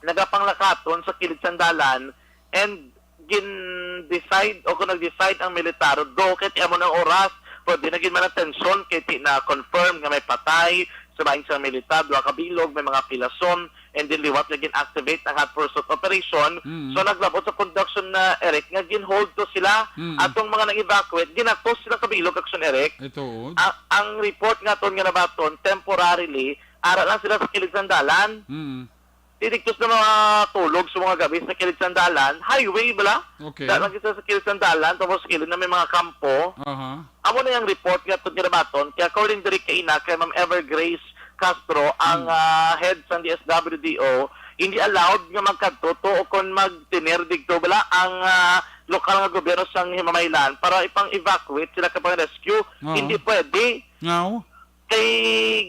nagapanglakaton sa kilid sang dalan, and gin-decide o kung nag-decide ang militar, do kay ti amo nang oras, pwede na gid man ang tensyon kay ti na-confirm nga may patay sa bahin sang militar, duha ka bilog, may mga pilason, and then liwat nga gin-activate ang hot pursuit operation. Mm. So, naglabot sa conduction na, Eric, nga gin-hold to sila. Mm. Atong mga nang-evacuate, ginatos sila kabilog, Action Eric. Ito, oh. A-, ang report nga aton nga nabaton, temporarily, ara lang sila sa kilid sang dalan. Mm. Didiktos na mga tulog sa mga gabi sa kilid sang dalan. Highway bala. Okay. Da lang kita sa kilid sang dalan, tapos kilid na may mga kampo. Aha. Amo na yung report nga aton ginabaton. Kaya according diri kay ina, kay Ma'am Evergrace Castro, ang, Hmm. ah, head sang D S W D O, hindi allowed nga magkadto to o kon magtener digto bala ang, ah, lokal nga gobyerno sang Himamaylan para ipang-evacuate sila ka pang-rescue. Oo. Hindi pwede. Ngaw? Kay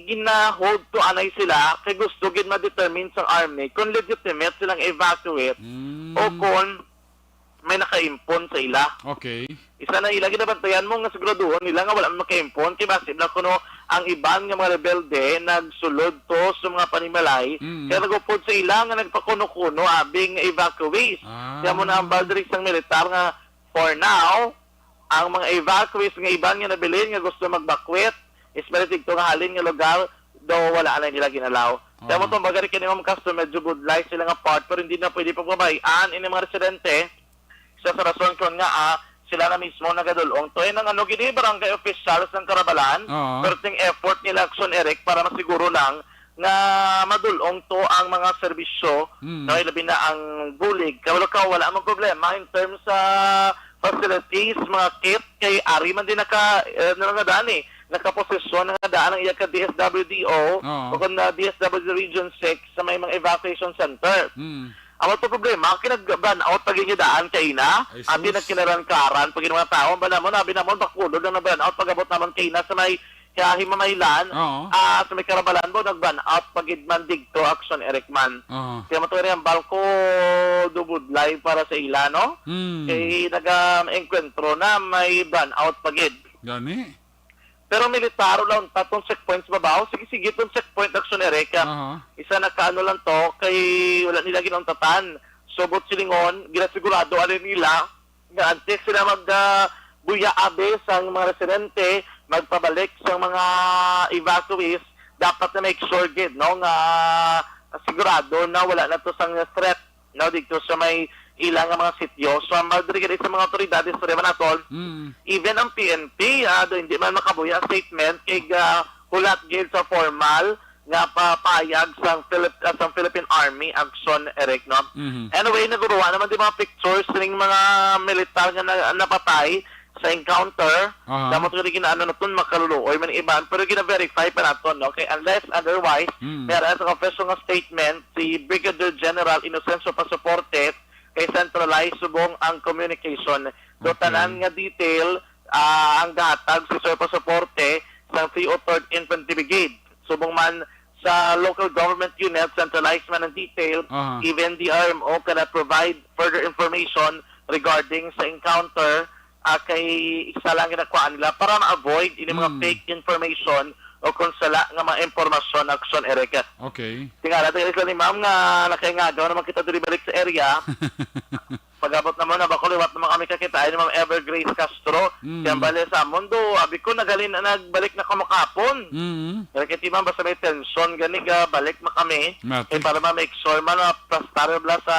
gina-hold to anay sila, kay gusto gid ma-determine sang army kung legitimate silang evacuate Mm. o kung may nakaimpon sa ila. Okay. Isa na ila ginabantayan mo nga siguraduhon nila nga wala man makaimpon, kay basi bala kuno ang iban nga mga rebelde nagsulod to sa mga panimalay, Mm. kaya nagupod sa ila nga nagpakuno-kuno abi nga evacuees. Ah. Kaya mo na ang diri sang militar nga, for now, ang mga evacuees nga iban nga nabilin nga gusto magbakwit, especially dito nga halin nga lugar, daw wala na nila ginalaw. Kaya mo Oo. tong bagay kini, Ma'am Castro, medyo budlay sila nga part, pero hindi na pwede pagbabayaan ini mga residente. Isa sa rason kon nga, ah, sila na mismo nagadulong. To, eh, nang ano gini, barangay officials ng Karabalan, Oo. perting effort nila, Action Eric, para masiguro lang nga madulong to ang mga serbisyo, Mm. no, ilabi na ang bulig. Kabalo ka, wala mang problema in terms sa facilities, mga kit, kay ari man din naka, eh, ano nga daan eh, nakaposisyon nga daan ang iya ka D S W D O, Oo. o kung na D S W D Region six sa may mga evacuation center. Mm. Amo to problema, kinag-brownout pa gid daan kaina. Ay, Abi sus. nagkinarangkaran pa gid mga tao, ba namon, abi namon, bakulod lang na brownout pag-abot namon kaina sa may Himamaylan, Oo. ah, sa may Karabalan ba, nag-brownout pa gid man digto, Action Eric man. Oo. Kaya matuloy ang balko, dubudlay para sa ila, no? Hmm. Kay naga-enkwentro na may brownout pa gid. Gani. Pero militar lang tatong checkpoints babaw. Sige, sige, tong checkpoint, Action Eric, ah. Aha. Isa na ka ano lang to, kay wala nila ginuntatan. Subot silingon, ginasigurado alin nila nga antes sila mag, ah, buya abi sang mga residente, magpabalik sang mga evacuees, dapat na make sure gid, no, nga sigurado na wala na to sang threat, no, dito sa may ilang nga mga sityo. So, ang diri gid sa mga otoridades sa Manatol, Mm. even ang P N P, ah, do, hindi man makabuya statement kay, ah, hulat gid sa formal nga papayag sang Philip-, ah, sang Philippine Army, Action Eric, no? Mhm. Anyway, naguruwa naman di mga pictures ning mga militar nga na-, napatay sa encounter. Aha. Dapat nga di ginaano na tun, makaluluoy man iban, pero gina-verify pa naton, no? Kay unless otherwise, Mm. may aras ang official nga statement si Brigadier General Inocencio Pasaporte kay centralized subong ang communication. So, Okay. tanan nga detail, ah, ang gahatag si Sir Pasaporte sa three oh third Infantry Brigade. Subong man sa local government unit, centralized man ang detail, Aha. even the R M O cannot provide further information regarding sa encounter, ah, kay isa lang ginakuhaan nila para ma-avoid ini mga Hmm. fake information o kung sala nga mga impormasyon, Action Eric. Okay. Tingala, tingala sila ni ma'am nga nakaingagaw naman kita diri balik sa area. Pag-abot naman na bako, liwat naman kami kakitaan ni Ma'am Evergrace Castro. Mm. Kaya bali sa mundo, abi ko, nagalin na nagbalik na kamo kapon. Mm. Kaya kay ma'am, basta may tension, gani ga balik na kami. Mati. Eh, para ma-make sure man, ma-, plastar bla sa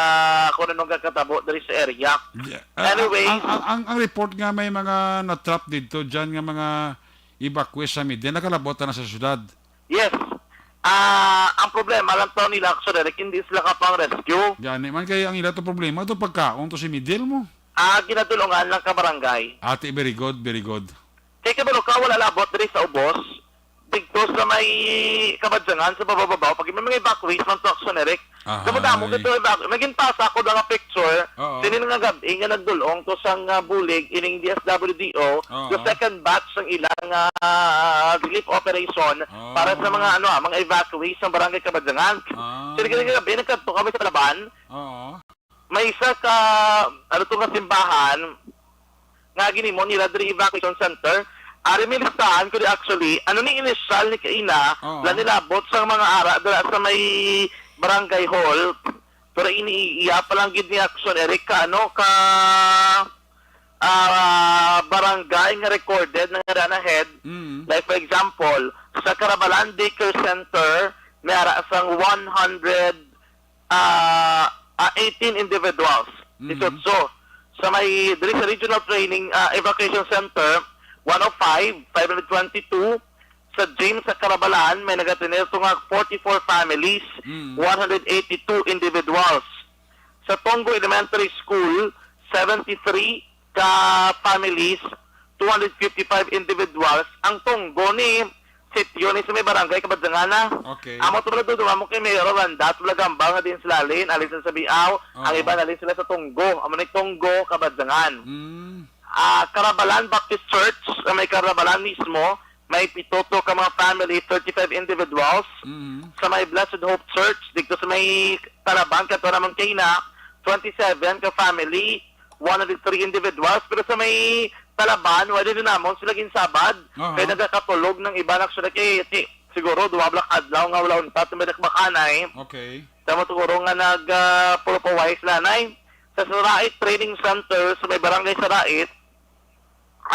kung anong kakatabo diri sa area. Yeah. Ah, Anyway. ang, ang, ang, ang report nga may mga na-trap dito, dyan nga mga evacuees sa media, nakalabot na sa syudad. Yes. Ah, ang problema lang to nila, Action Eric, hindi sila kapang rescue. Gani man kay ang ila to problema to pagkaon to si Midel mo. Ah, ginadulungan lang ka barangay. Ate, very good, very good. Kay kabalo ka, wala labot diri sa ubos. Dito sa may Kabadyangan, sa babababaw, pag may mga evacuees man to, Action Eric. Ahay. Damo-damo kito evacuees. Naging pasa ako nga picture, Oo. sinin nga gab-i nga nagdulong to sang, ah, bulig, ining D S W D O, Oo. the second batch sang ilang, ah, relief operation Oo. para sa mga, ano, ah, mga evacuees sa Barangay Kabadyangan. Ah. Sinin nga gab-i, nagkadto kami sa Palaban. Oo. May isa ka, ano to nga simbahan, nga ginimo nila diri evacuation center. Ari may listahan ko di actually, ano ni initial ni kaina, Oo. la nilabot sa mga ara dira sa may barangay hall. Pero ini iya pa lang gid ni Action Eric ka, ano, ka, ah, barangay nga recorded na nga na head. Mm. Like for example, sa Karabalan Daycare Center, may ara sang one hundred ah, ah, eighteen individuals, Mhm. disiotso. Sa may, diri sa Regional Training, ah, Evacuation Center, one oh five, five hundred twenty-two. Sa gym sa Karabalan, may nagatener to nga forty-four families, Mhm. one hundred eighty-two individuals. Sa Tonggo Elementary School, seventy-three ka families, two hundred fifty-five individuals. Ang Tonggo ni sityo ni sa may barangay Kabadyangan na. Okay. Amo to pala doon, amo kay Mayor Rolanda, to pala gambal nga din sila alin, alin sila sa Biao, Oo. ang iba alin sila sa Tonggo. Amo ni Tonggo, Kabadyangan. Mm. Ah, Karabalan Baptist Church, sa may Karabalan mismo, may pito to ka mga family, thirty-five individuals. Mm. Sa may Blessed Hope Church, dito sa may Talabang, kato naman kay na, twenty-seven ka family, one hundred three individuals. Pero sa may Talaban, wala din namon sila ginsabad. Aha. Kay nagakatulog ng iba na, actually, kay, kay, siguro, duha bala ka adlaw nga wala untat, may dakbakanay. Okay. Tama siguro nga nag, ah, pulupawahi sila, nay. Sa Sarait Training Center, sa may barangay Sarait,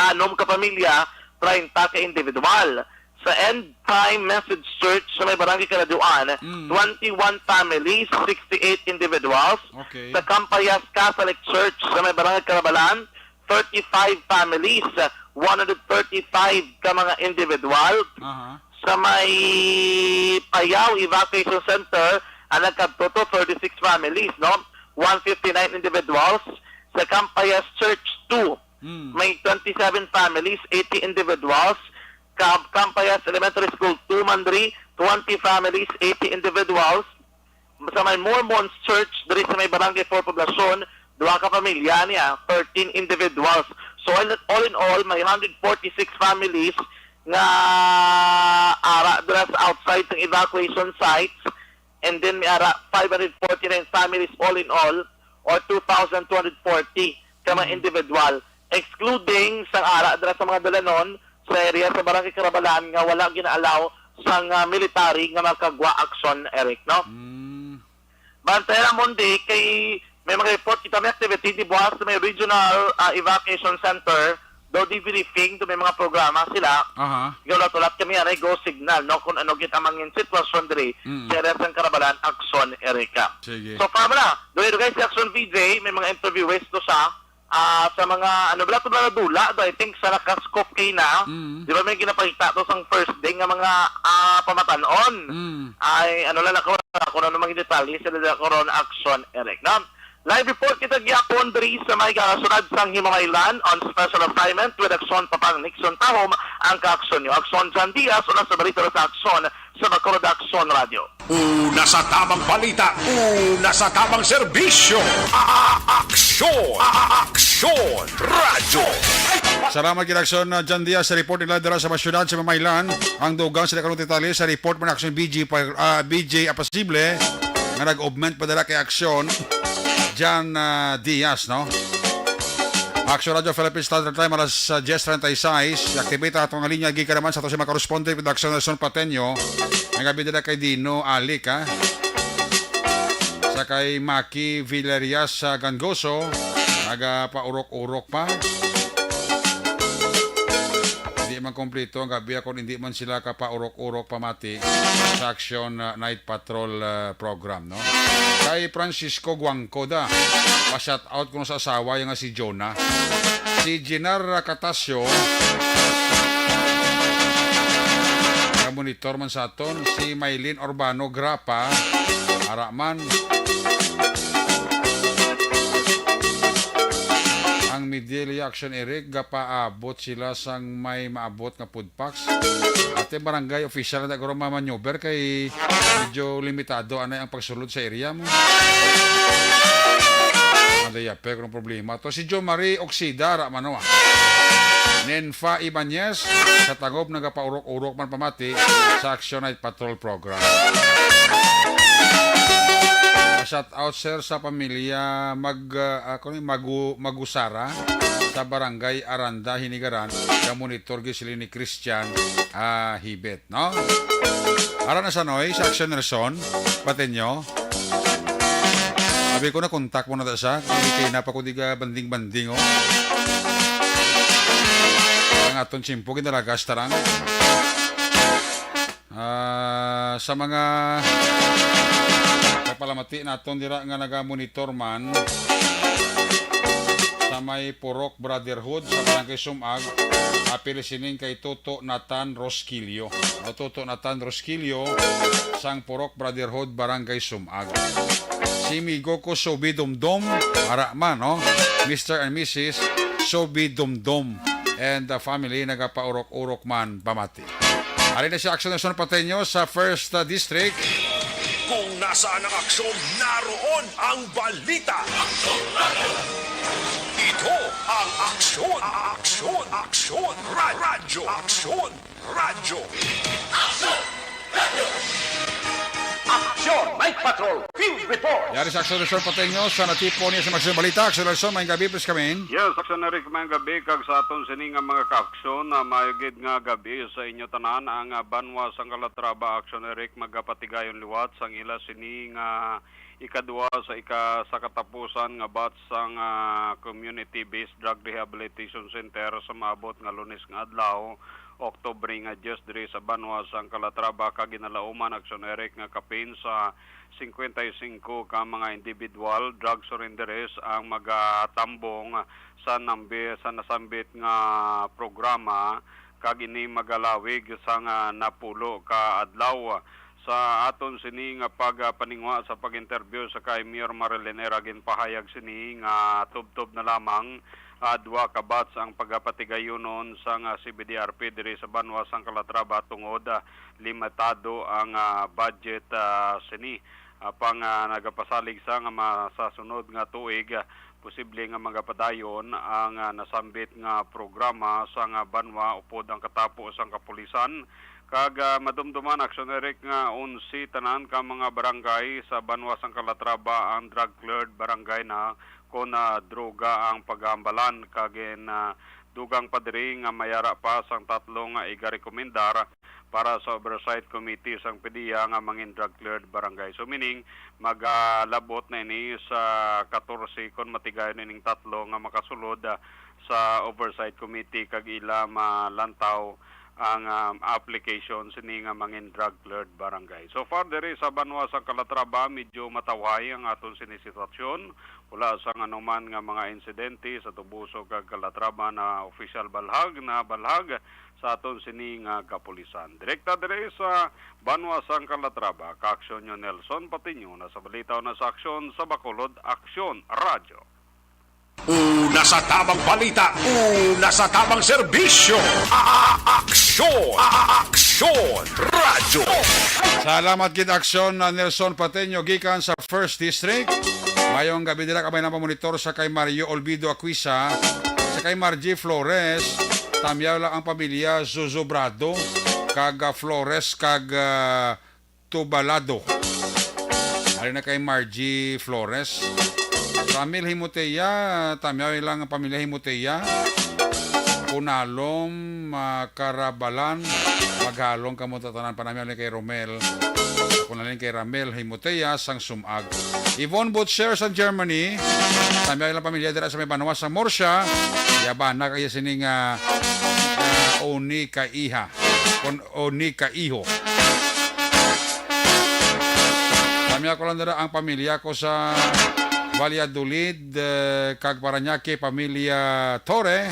anom ka pamilya, treinta ka individual. Sa End Time Message Church sa may Barangay Karaduan, Mm. twenty-one families, sixty-eight individuals. Okay. Sa Campayas Catholic Church sa may Barangay Carabalan, thirty-five families, one hundred thirty-five ka mga individual. Aha. Sa may Payao Evacuation Center, ang nagkadto to, thirty-six families, no? One fifty-nine individuals. Sa Campayas Church two, Mm. may twenty-seven families, eighty individuals. Cam-, Campayas Elementary School two, Mandri, twenty families, eighty individuals. Sa may Mormons Church, diri sa may Barangay four Poblacion, duha ka pamilya niya, thirteen individuals. So, all, all in all, may hundred forty-six families nga ara dira sa outside sang evacuation sites. And then may ara five hundred forty-nine families all in all, or two thousand two hundred forty ka mga Mm. individual, excluding sang ara dira sa mga dalanon sa area sa Barangay Carabalan nga wala gina-allow sang, ah, military nga makagwa aksyon, Eric, no? Mm. Bantay lang, Mondi, kay may mga report kita may activity di buwas sa may regional, ah, evacuation center, daw debriefing, daw may mga programa sila. Aha. Ikaw, ulat-ulat kami, anay, go signal, no, kung ano gid ang mangin sitwasyon diri Mm. sa area sang Carabalan, Akson, Erica. Sige. So, Pamela, dugay-dugay si Akson V J, may mga interviewees to siya, ah, sa mga, ano, bala to, bala dula, do, I think, sa naka-scoop kay na, Mm. di ba, may ginapakita to sang first day nga mga, ah, pamatan-on. Mm. Ay, ano lang ako, kung ano mga detalye, sila lang ako ron, Akson, Eric, no? Live report kita gyapon diri sa may kasunod sang Himamaylan on special assignment with Akson Papang Nixon Tahom ang kaaksyon nyo. Akson John Diaz, una sa balita sa Akson sa Bacolod Akson Radio. Una sa tamang balita, una sa tamang serbisyo. A-, a-, Aksyon, A-, a-, Aksyon Radio. Salamat kay Aksyon, uh, John Diaz sa report nila dira sa mga syudad sa Himamaylan. Ang dugang sila karong detalye sa report man Aksyon B J pa, ah, B J Apasible nga nag-augment pa dala kay Aksyon Jan, ah, Diaz, no? Aksyon Radio Philippines Standard Time, alas, ah, diyes treinta y seis. Activate ang atong linya, gikan naman sa ato sa mga correspondent with Aksyon Nelson Pateño. Nagabi dala kay Dino Alic, ha? Sa kay Maki Villarias sa Gangoso, nagapaurok-urok pa. Hindi man kompleto ang gabi kung hindi man sila kapaurok-urok pamati sa Aksyon, uh, Night Patrol, uh, program, no? Kay Francisco Guangco da, pa-shout out kuno sa asawa niya nga si Jonah. Si Ginar Catasio, nga monitor man sa aton, si Maylin Urbano Grapa, ara man. Ang Midili Action Eric, gapaabot sila sang may maabot nga food packs. Ate, barangay official na guro mamaneuver kay medyo limitado anay ang pagsulod sa area mo. Ano ya, pero kung problema to, si Jo Marie Oxida, ra mano, ah. Nenfa Ibanez, sa Tangob, nagapaurok-urok man pamati sa Action Night Patrol Program. Shout out, sir, sa pamilya Mag-, ah, ako ni Magu-, Magusara sa Barangay Aranda, Hinigaran, nga monitor gid sila ni Christian, ah, Hibet, no? Ara na sa Noy, sa Action Nelson, Pateño. Abi ko na, kontak mo na ta siya. Kay, kay napa ko diga banding-banding, oh. Ang aton tiyempo, ginalagas tarang. Ah, sa mga kapalamati naton dira nga naga-monitor man sa may Purok Brotherhood sa Barangay Sumag, apil sining kay Toto Nathan Rosquillo. O, Toto Nathan Rosquillo sang Purok Brotherhood, Barangay Sumag. Si migo ko Sobi Dumdum, ara man, no? Mister and Missus Sobi Dumdum and the family nagapaurok-urok man pamati. Ari na si Action Nelson Pateño sa First, uh, District. Kung nasaan ang aksyon, naroon ang balita. Ito ang Aksyon, Aksyon, Aksyon, Ra-, Radyo, Aksyon, Radyo. Aksyon! Night Patrol Field Report! Yari sa Aksyon Resort Pateño sa natipon niya sa mga balita. Aksyon Nelson, maayong gabi, please come in. Yes, Aksyon Eric, maayong gabi, kag sa aton sini nga mga kaaksyon na maayong gid nga gabi sa inyo tanan. Ang, ah, banwa sang Calatrava, Aksyon Eric, magapatigayon liwat sang ila sini nga ikadua sa ika sa katapusan nga batch sang, ah, Community-Based Drug Rehabilitation Center sa maabot nga Lunes nga adlaw, Oktubre nga diyes, diri sa banwa sang Calatrava, kag ginalauman, Aksyon Eric, nga kapin sa singkwenta y singko ka mga individual drug surrenderees ang magatambong sa nambi-, sa nasambit nga programa, kag ini magalawig sang, ah, napulo ka adlaw. Sa aton sini nga pagpaningwa sa pag-interview sa kay Mayor Marilyn Era, ginpahayag sini nga tubtob na lamang, ah, duha ka batch ang pagapatigayonon sang, ah, C B D R P diri sa banwa sang Calatrava tungod, ah, limitado ang, ah, budget, ah, sini. Apang, ah, nagapasalig sa nga ma-, sa sunod nga tuig, ah, posible nga magapadayon ang, ah, nasambit nga programa sang banwa upod ang katapo sang kapulisan. Kag, ah, madumduman, Aksyon Eric, nga onse tanan ka mga barangay sa banwa sang Calatrava ang drug cleared barangay na kon, ah, droga ang paghambalan, kag gin, ah, dugang pa diri nga mayara pa sang tatlo nga igarekomendar para sa Oversight Committee sang PDEA nga mangin drug cleared barangay. So, meaning, magalabot na ini sa katorse kon matigayon ining tatlo nga makasulod, ah, sa Oversight Committee kag ila malantaw ang, um, application sini nga mangin drug cleared barangay. So far, diri sa banwa sang Calatrava, medyo matawhay ang aton sini sitwasyon. Wala sang anuman nga mga insidente sa Toboso kag Calatrava na opisyal balhag na balhag sa aton sini nga kapulisan. Direkta diri sa banwa sang Calatrava, kaaksyon nyo Nelson Patiño, na sa balita na sa aksyon sa Bacolod, Aksyon Radyo. Una sa tamang balita, una sa tamang serbisyo. A-, a-, aksyon, a-, a-, aksyon, radyo. Salamat gid, aksyon na Nelson Pateño gikan sa First District. Mayong gabi nila, kamay na pamonitor sa kay Mario Olvido Aquisa, sa kay Margie Flores, tamyaw lang ang pamilya Zuzubrado, kag, ah, Flores, kag, ah, Tubalado. Ari na kay Margie Flores. Ramil Himotea, tamyaw lang ang pamilya Himotea. Kunalom, ah, Karabalan, maghalong kamo tatanan, panamyaw ni kay Romel. Kunalin kay Ramil Himotea sang Sumag. Yvonne Butcher sa Germany, tamyaw lang pamilya dira sa may banwa sa Murcia. Yabana kaya sining, ah, ah, Oni ka iha. Kon Oni ka iho. Tamyaw ko lang dira ang pamilya ko sa Valladolid, eh, kag Parañaque, pamilya Torre.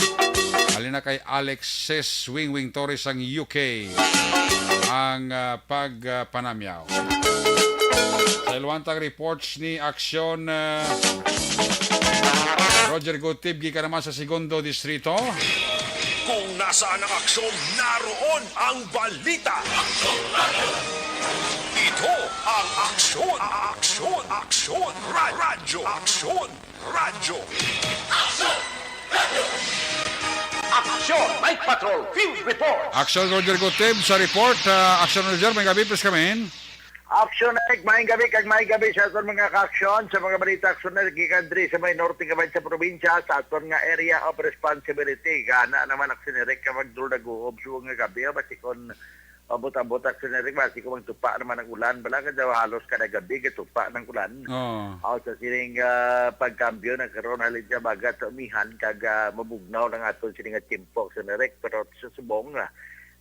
Halin na kay Alexis Wingwing Torre sang U K ang, ah, pag, ah, panamyaw. Sa Ilwantang reports ni Aksyon, ah, Roger Gutib, gikan naman sa Segundo Distrito. Kung nasaan ang aksyon, naroon ang balita. Ito ang Aksyon, Aksyon, Aksyon, Ra-, Radyo, Aksyon, Radyo. Aksyon! Night Patrol Field Report! Aksyon, Roger Gutib sa report. Ah, Aksyon, Roger, maayong gabi, please come in. Aksyon, Eric, maayong gabi, kag maayong gabi sa aton mga kaaksyon, sa mga balita, Aksyon, Eric, gikan diri sa may norte nga bahin sa probinsya, sa aton nga area of responsibility. Gana naman, Aksyon, Eric, ka magduldaguob subong nga gabi, ah, basi kon abot-abot, Aksyon, Eric, basi kon magtupa naman ang ulan, bala ka daw halos kada gabi gatupa ng ulan. Oh. Aw, sa sining, ah, pagkambyo na karon halin sa habagat sa umihan, kag, ah, mabugnaw lang aton sining nga tiyempo, Aksyon, Eric, pero sa subong, ah,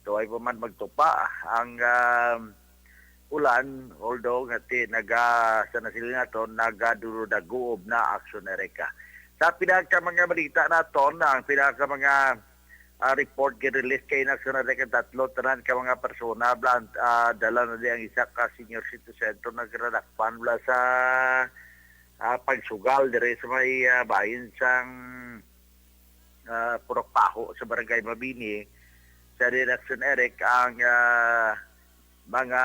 tuway pa man magtupa ang, ah, ulan, although nga ti-, naga-, sa nasiling naton, nagaduldaguob na, Aksyon Eric. Sa pila ka mga balita naton, ang pila ka mga, ah, report gin-release kay Aksyon Eric, ang tatlo tanan ka mga persona, blan-, ah, dala na di ang isa ka senior citizen to nagradakpan bala sa, ah, pagsugal diri sa may, ah, bahin sang, ah, Purok Paho sa Barangay Mabini, sa Aksyon Eric ang, ah, mga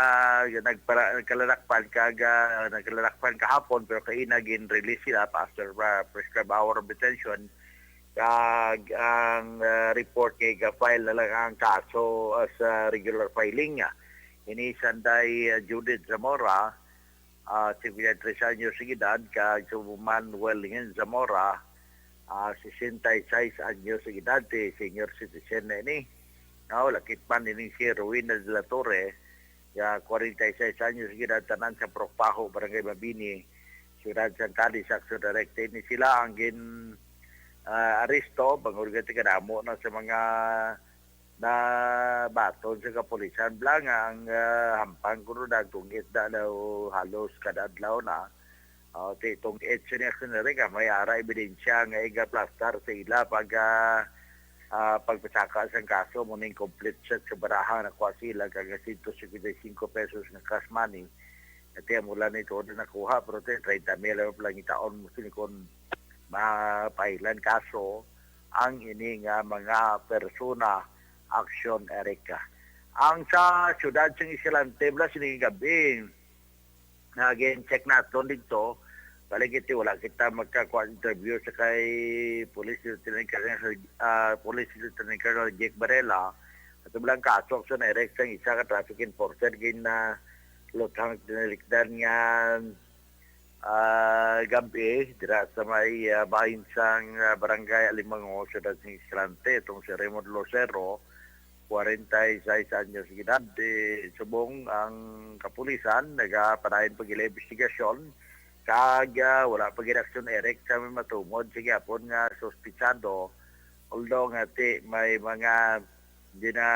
nagpara-, nagkalalakpan kag, ah, nagkalalakpan kahapon, pero kaina gin-release sila after, ah, prescribed hour of detention. Kag ang, ah, report kay ga-file na lang ang kaso as, ah, regular filing, ah. Ini sanday, ah, Judith Zamora, ah, cincuenta y tres anyos ang edad, kag si Manuel Lingen Zamora, ah, sesenta y seis anyos ang edad, ti senior citizen na ini. Nga wala kitman ini si Rowena de la Torre, nga kwarenta y seis anyos ang edad, tanan sa Purok Paho, Barangay Mabini, Siyudad sang Cadiz, Action Directa. Ini sila ang gin, ah, aresto, bangod nga tikadamo na sa mga nabaton sa kapulisan bala nga ang, ah, hampang kuno nagtungit na daw halos kada adlaw na. Ah, ti-, tungit sini, Action Directa, may ara ebidensya nga igaplastar sa ila pag, ah, ah, pagpasaka sang kaso, mo ning complete set sa baraha nga nakuha sila, kag sento cincuenta y cinco pesos nga cash money. Ati amo lang ni tuod na nakuha, pero ti treinta mil ang palangitaon mo sini kon mapailan kaso ang ini nga mga persona, Action Erica. Ang sa siyudad sang Escalante, bala sini gabi, nagin check naton dito, balik iti wala kita magkakuha interview sa kay Police Lieutenant Colonel, ah, Police Lieutenant Colonel Jake Barela. Ato lang kaso, Action Erica, sang isa ka traffic enforcer gin na luthang tinalikdan nga, ah, gabi dira sa may, ah, bahin sang, ah, Barangay Alimango, Siyudad sang Escalante, itong si Raymond Lucero, kwarenta y seis anyos edad. Eh, subong ang kapulisan nagapadayon pa gid investigasyon, kag, ah, wala pa gid aksyon, Eric, sa may matumod sa gihapon nga suspitsado. Although nga ti may mga gina,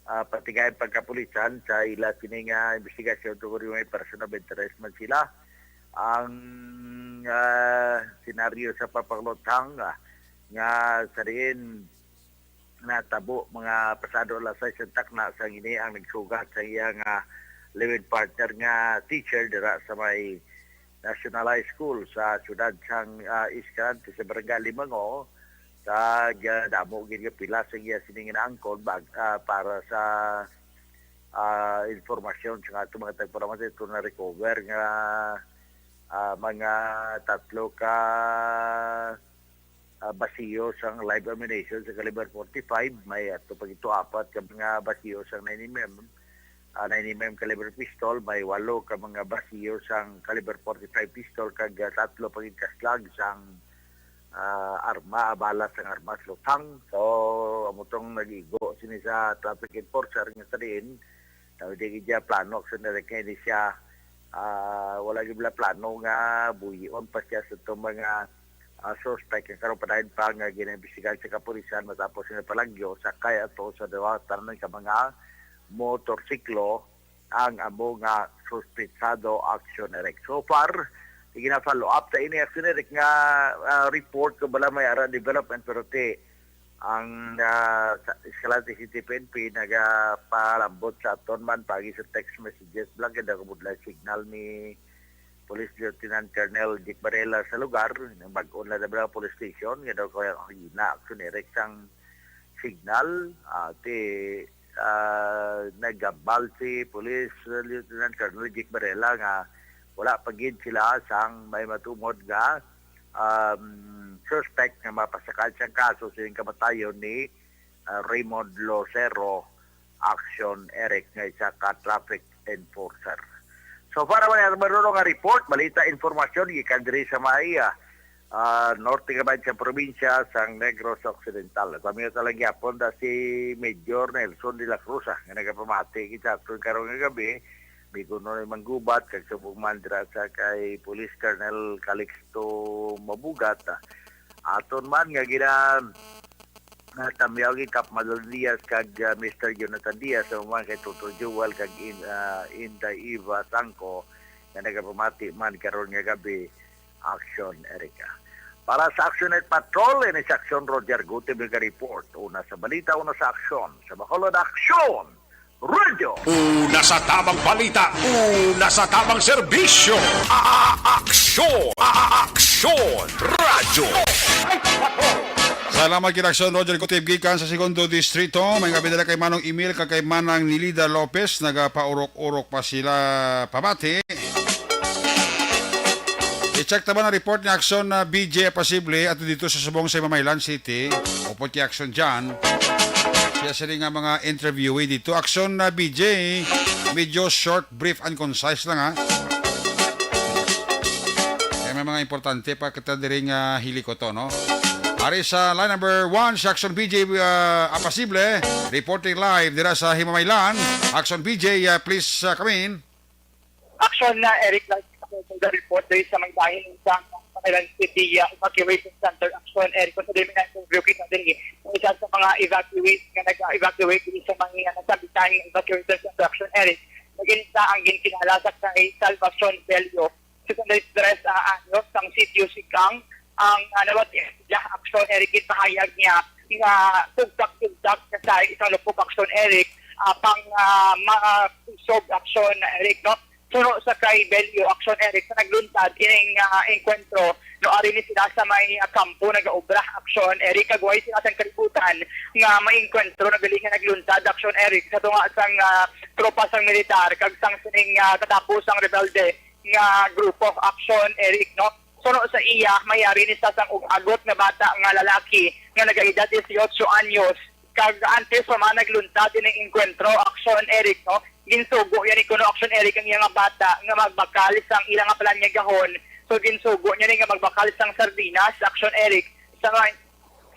ah, patigayon pagkapulisan sa ila sini nga investigasyon tungod may person of interest man sila. Ang, ah, senaryo sa pagpangluthang, ah, nga sa diin natabo mga pasado alas sais ang takna, sang ini ang nagsugat sa iya nga live-in partner nga teacher dira sa may National High School sa siyudad sang, ah, Escalante sa Barangay Limango. Kag, ah, damo gid nga pila sa iya sini nga naangkon bag-, ah, para sa, ah, informasyon sa ato mga tagpalamati, ito na-recover nga, ah, mga tatlo ka, ah, basiyo sang live ammunition sa caliber forty-five, may ato pa gito apat ka mga basiyo sang nine M M, ah, nine M M caliber pistol, may walo ka mga basiyo sang caliber forty-five pistol, kag, ah, tatlo pa gid ka slag sang, ah, arma, ah, bala sang armas luthang. So, amo tong nag-igo sini sa traffic enforcer nga sa diin, daw di gid siya plano, Action Eric, nga ini siya, ah, wala gid bala plano nga buyion pa siya sa itong mga, ah, suspect nga karon padayon pa nga ginaimbestigahan sa kapulisan matapos nga palagyo sakay ato sa duha tanan ka mga motorsiklo ang amo nga suspetsado, Action Eric. So far, gina-follow up ta ini, Action Eric, nga, ah, report kung bala may ara development, pero ti ang, ah, sa Escalante City P N P nagapalambot sa aton man pagi sa text messages, bala kay daw kabudlay signal ni Police Lieutenant Colonel Jake Barela sa lugar, nang bag-o na daw police station, nga daw kaya ang hina, Action Eric, sang signal, ah, ti, ah, nagambal si Police Lieutenant Colonel Jake Barela nga wala pa gid sila sang may matumod nga, um, suspect nga mapasakad sang kaso sa kamatayon ni, ah, Raymond Lucero, Action Eric, nga isa ka traffic enforcer. So far, wala na marunong nga report, balita, informasyon gikan diri sa may, ah, ah, norte nga bahin sa probinsya sang Negros Occidental. Kami nga talaga gyapon da si Major Nelson de la Cruz, ah, nga nagapamati kita aton karon nga gabi, Biguno ni Manggubat, kag subong man dira sa kay Police Colonel Calixto Mabugat, ah. Aton man nga gina, nga tamyaw ni Kap Madalyn Diaz kag, ah, Mister Jonathan Diaz, sa man kay Tuto Joel kag In-, ah, Inday Eva Sangco, nga nagapamati man karon nga gabi, Action Erica. Para sa Action Night Patrol, ini si Action Roger Gutib nga report. Una sa balita, una sa aksyon. Sa Bacolod, Action Radio. Una sa tamang balita, una sa tamang serbisyo. A-, a-, aksyon, a-, a-, aksyon, radyo. Salamat kay Action Roger Gutib gikan sa Segundo Distrito. May nga binala kay Manong Emil kag kay Manang Nilida Lopez, nagapaurok-urok pa sila pamati. I-check ta ba ang report ni Action na B J Pasible ato dito sa subong sa Mamailan City? Upod kay Action John. Kaya sini nga mga interviewee dito. Action na B J, medyo short, brief, and concise lang, ha. Kaya may mga importante pa kita diri nga hilikoton, no? Ari sa line number one, si Action B J, ah, Apasible, reporting live dira sa Himamaylan. Action B J, ah, please, ah, come in. Action na, Eric, like, ako sa report diri sa may bahin sa Pangasinan City, uh, Evacuation Center. Action, Eric, kung sa dili na interview kita din, eh, isa sa mga evacuees nga nag-evacuate diri sa mga nasabitan nga evacuation center. Action, Eric, naging sa ang ginkilala sa kay Salvacion Bello, sesenta y tres, ah, anyos, sang sitio Sikang, ang, ah, nawat-, Action, Eric, ipahayag niya nga tugtak-tugtak na sa isang lupok. Action, Eric, ah, pang, ah, ma-, ah, kusog. Action, Eric, no? Suno sa kay Bello, Action, Eric, sa nagluntad ining, ah, engkwentro, no, ari ni sila sa may, ah, kampo nagaobra. Action, Eric, kag way sila sang kalibutan nga maengkwentro na gali nga nagluntad. Action, Eric, sa tunga sang, ah, tropa sang militar kag sang sining, ah, katapos ang rebelde nga grupo. Action, Eric, no? Suno sa iya, may ari ni sa sang ug-agot nga bata nga lalaki nga nagaedad dieciocho anyos. Kag antes pa man nagluntad ining engkwentro, Action, Eric, no? Ginsugo niya ni kuno, Action, Eric, ang iya nga bata nga magbakal sang ila nga palanyagahon. So, ginsugo niya ni nga magbakal sang sardinas, Action, Eric, sa may,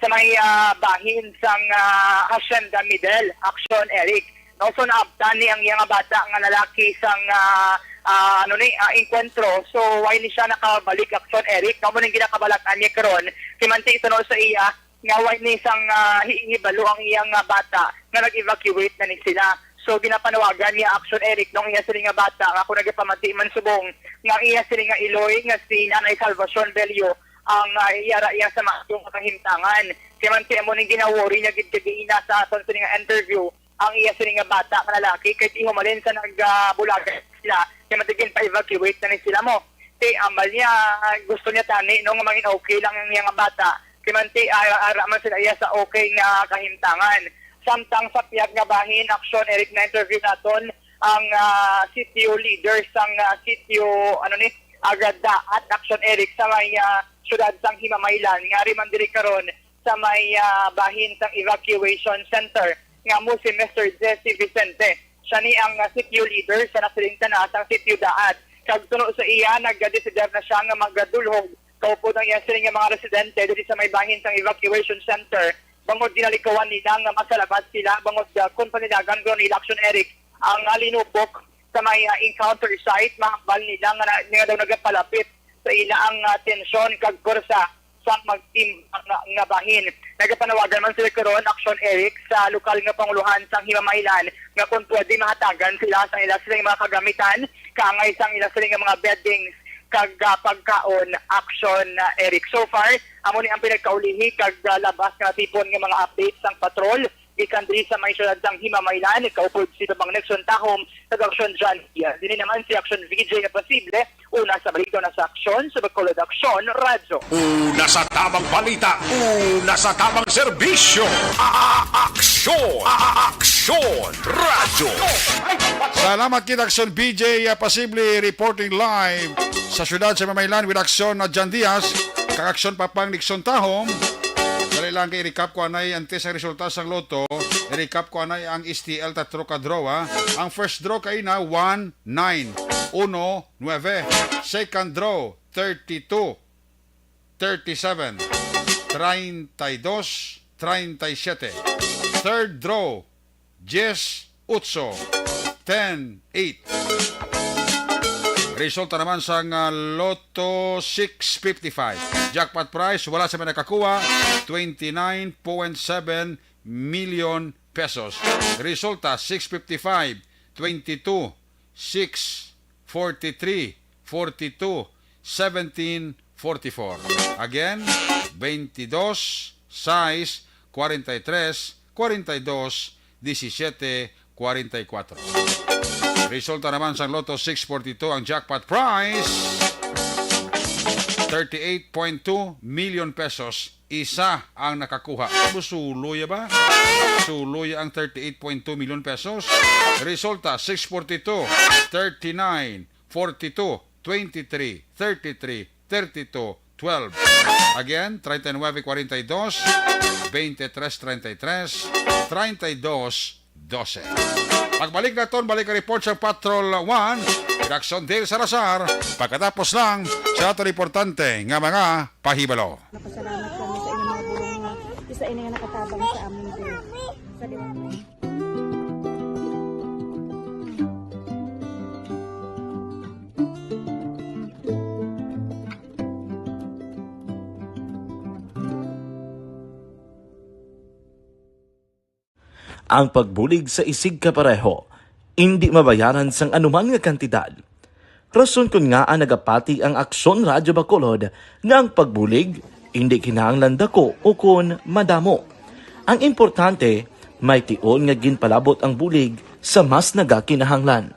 sa may, ah, bahin sang, ah, Hacienda Middle, Action, Eric. No, so naabtan ni ang iya nga bata nga lalaki sang, ah, ah, ano ni, ah, engkwentro. So, why ni siya nakabalik, Action, Eric? Kamo ning ginakabalak-an niya karon. Kimanti suno sa iya, nga way ni sang, ah, hi-, hibalo ang iyang, ah, bata nga nag-evacuate na ni sila. So, ginapanawagan niya, Action, Eric, nung iya sini nga bata nga ako nagapamati man subong nga ang iya sini nga iloy nga si Nanay Salvacion Bello ang, ah, iya ra iya sa maayo nga kahimtangan. Kay man siya mo ning ginawori niya gid kagaina sa aton sini nga interview ang iya sini nga bata nga lalaki kay di humalin sa nag, ah, bulagan sila kay matigin pa-evacuate na ni sila mo. Kay ambal niya, ah, gusto niya tani, no, nga mangin okay lang ang iya nga bata. Kay man ti, ah, ara man sila iya sa okay nga kahimtangan. Samtang sa pihak nga bahin, Action, Eric, na-interview naton ang, ah, sitio leader sang, ah, sitio, ano ni, Agadaat, Action, Eric, sa may, ah, siyudad sang Himamaylan, nga ari man diri karon sa may, ah, bahin sang evacuation center nga amo si Mister Jesse Vicente. Siya ni ang, ah, sitio leader sa nasiling tana sang sitio Daat. Kag suno sa iya, nagdesider na siya nga magadulhog kaupod ang iya siling nga mga residente diri sa may bahin sang evacuation center. Bangod ginalikawan nila nga masalabad sila bangod, ah, kung panilagan ko nila, Action, Eric, ang, ah, linupok sa may, ah, encounter site, mahambal nila nga na, nga daw nagapalapit sa ila ang, ah, tensyon kag pwersa sang magtimbang nga, nga bahin. Nagapanawagan man sila karon, Action, Eric, sa lokal nga panguluhan sang Himamaylan nga kung pwede mahatagan sila sang ila siling mga kagamitan, kaangay sang ila siling nga mga beddings kag, ah, pagkaon, Action, ah, Eric. So far, amo ni ang pinagkaulihi kag, ah, labas nga natipon nga mga updates sang patrol gikan diri sa may siyudad sang Himamaylan, kaupod si Tabang Nixon Tahom, kag Action John Diaz. Dini naman si Action V J nga posible, una sa balita, una sa aksyon, sa Bacolod Aksyon Radyo. Una sa tamang balita, una sa tamang serbisyo. A-, a-, aksyon, a-, a-, aksyon, radyo. Salamat kita, Action B J, ah, posible reporting live sa siyudad sa Himamaylan with Action na John Diaz, kag Action Papang Nixon Tahom. Dali lang kay i-recap ko anay antes ang resulta sang lotto. I-recap ko anay ang S T L tatlo ka draw, ha. Ang first draw kay na one nine, uno nueve. Second draw, thirty-two, thirty-seven, treinta y dos, treinta y siete. Third draw, dies, otso, ten, eight. Resulta naman sang, ah, Lotto six fifty-five. Jackpot prize, wala sa may nakakuha, twenty-nine point seven million pesos. Resulta, six fifty-five, twenty-two, six, forty-three, forty-two, seventeen, forty-four. Again, twenty-dos, sais, kwarenta y tres, kwarenta y dos, disisiete, kwarenta y kuwatro. Resulta naman sang Lotto six forty-two ang jackpot prize, thirty-eight point two million pesos. Isa ang nakakuha. Suloy ba? Suloy ang thirty-eight point two million pesos. Resulta, six forty-two, thirty-nine, forty-two, twenty-three, thirty-three, thirty-two, twelve. Again, treinta y nueve cuarenta y dos, veintitrés treinta y tres, treinta y dos doce. Pagbalik naton, balik ang report sa Patrol One, Jackson Dale Salazar, pagkatapos lang sa aton importante nga mga pahibalo. Napasalamat kami sa inyong mga bulong nga isa ini nga nakatabang sa amin diri. Sa liwanag. Ang pagbulig sa isigkapareho indi mabayaran sang anuman nga kantidad. Rason kon ngaa nagapati ang Aksyon Radyo Bacolod nga ang pagbulig indi kinahanglan dako ukon madamo. Ang importante, may tion nga ginpalabot ang bulig sa mas nagakinahanglan.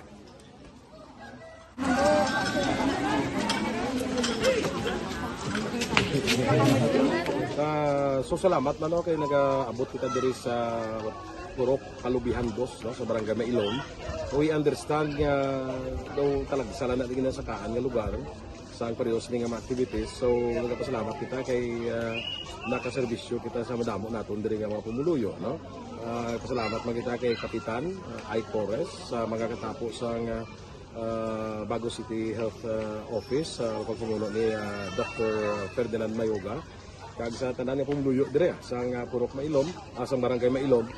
Ah, so salamat man, no, kay nagaabot kita diri sa Purok Kalubihan Dos, no, sa Barangay Mailom. We understand nga daw talagsa lang na di ginasakaan nga lugar sa ang pareho sini nga mga activities. So nagapasalamat kita kay, ah, nakaserbisyo kita sa madamo naton diri nga mga pumuluyo, no. Ah, pasalamat man kita kay Kapitan, ah, Ike Torres sa mga katapo sa nga ah, Bago City Health, ah, Office, sa pagpamuno ni, ah, Doctor Ferdinand Mayoga, kag sa tanan nga pumuluyo dire, ah, sa nga Purok Mailom, ah, sa Barangay Mailom,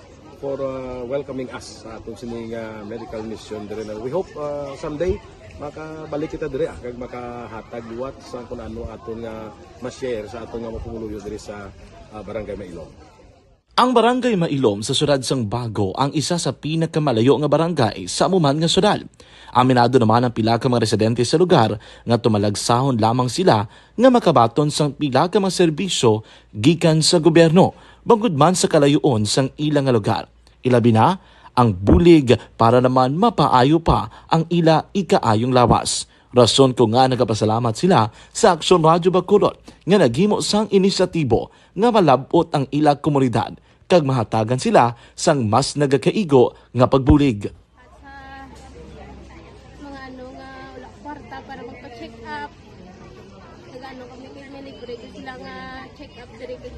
for, ah, welcoming us sa aton sining, ah, medical mission dire na we hope, ah, someday makabalik kita dire, ah, kag makahatag liwat sa kun ano aton nga ma-share sa aton nga mga pumuluyo dire sa, ah, Barangay Mailom. Ang Barangay Mailom sa siyudad sang Bago ang isa sa pinakamalayo nga barangay sa amo man nga siyudad. Aminado naman ang pila ka mga residente sa lugar nga tumalagsahon lamang sila nga makabaton sang pila ka mga serbisyo gikan sa gobyerno, bangod man sa kalayuon sang ila nga lugar. Ilabi na ang bulig para naman mapaayo pa ang ila ikaayong lawas. Rason kon ngaa nagapasalamat sila sa Aksyon Radyo Bacolod nga naghimo sang inisyatibo nga malab-ot ang ila komunidad kag mahatagan sila sang mas nagakaigo nga pagbulig. At sa mga ano nga wala kwarta para magpa-check up, nag-ano kami, may libre gyud sila nga check up diri, kag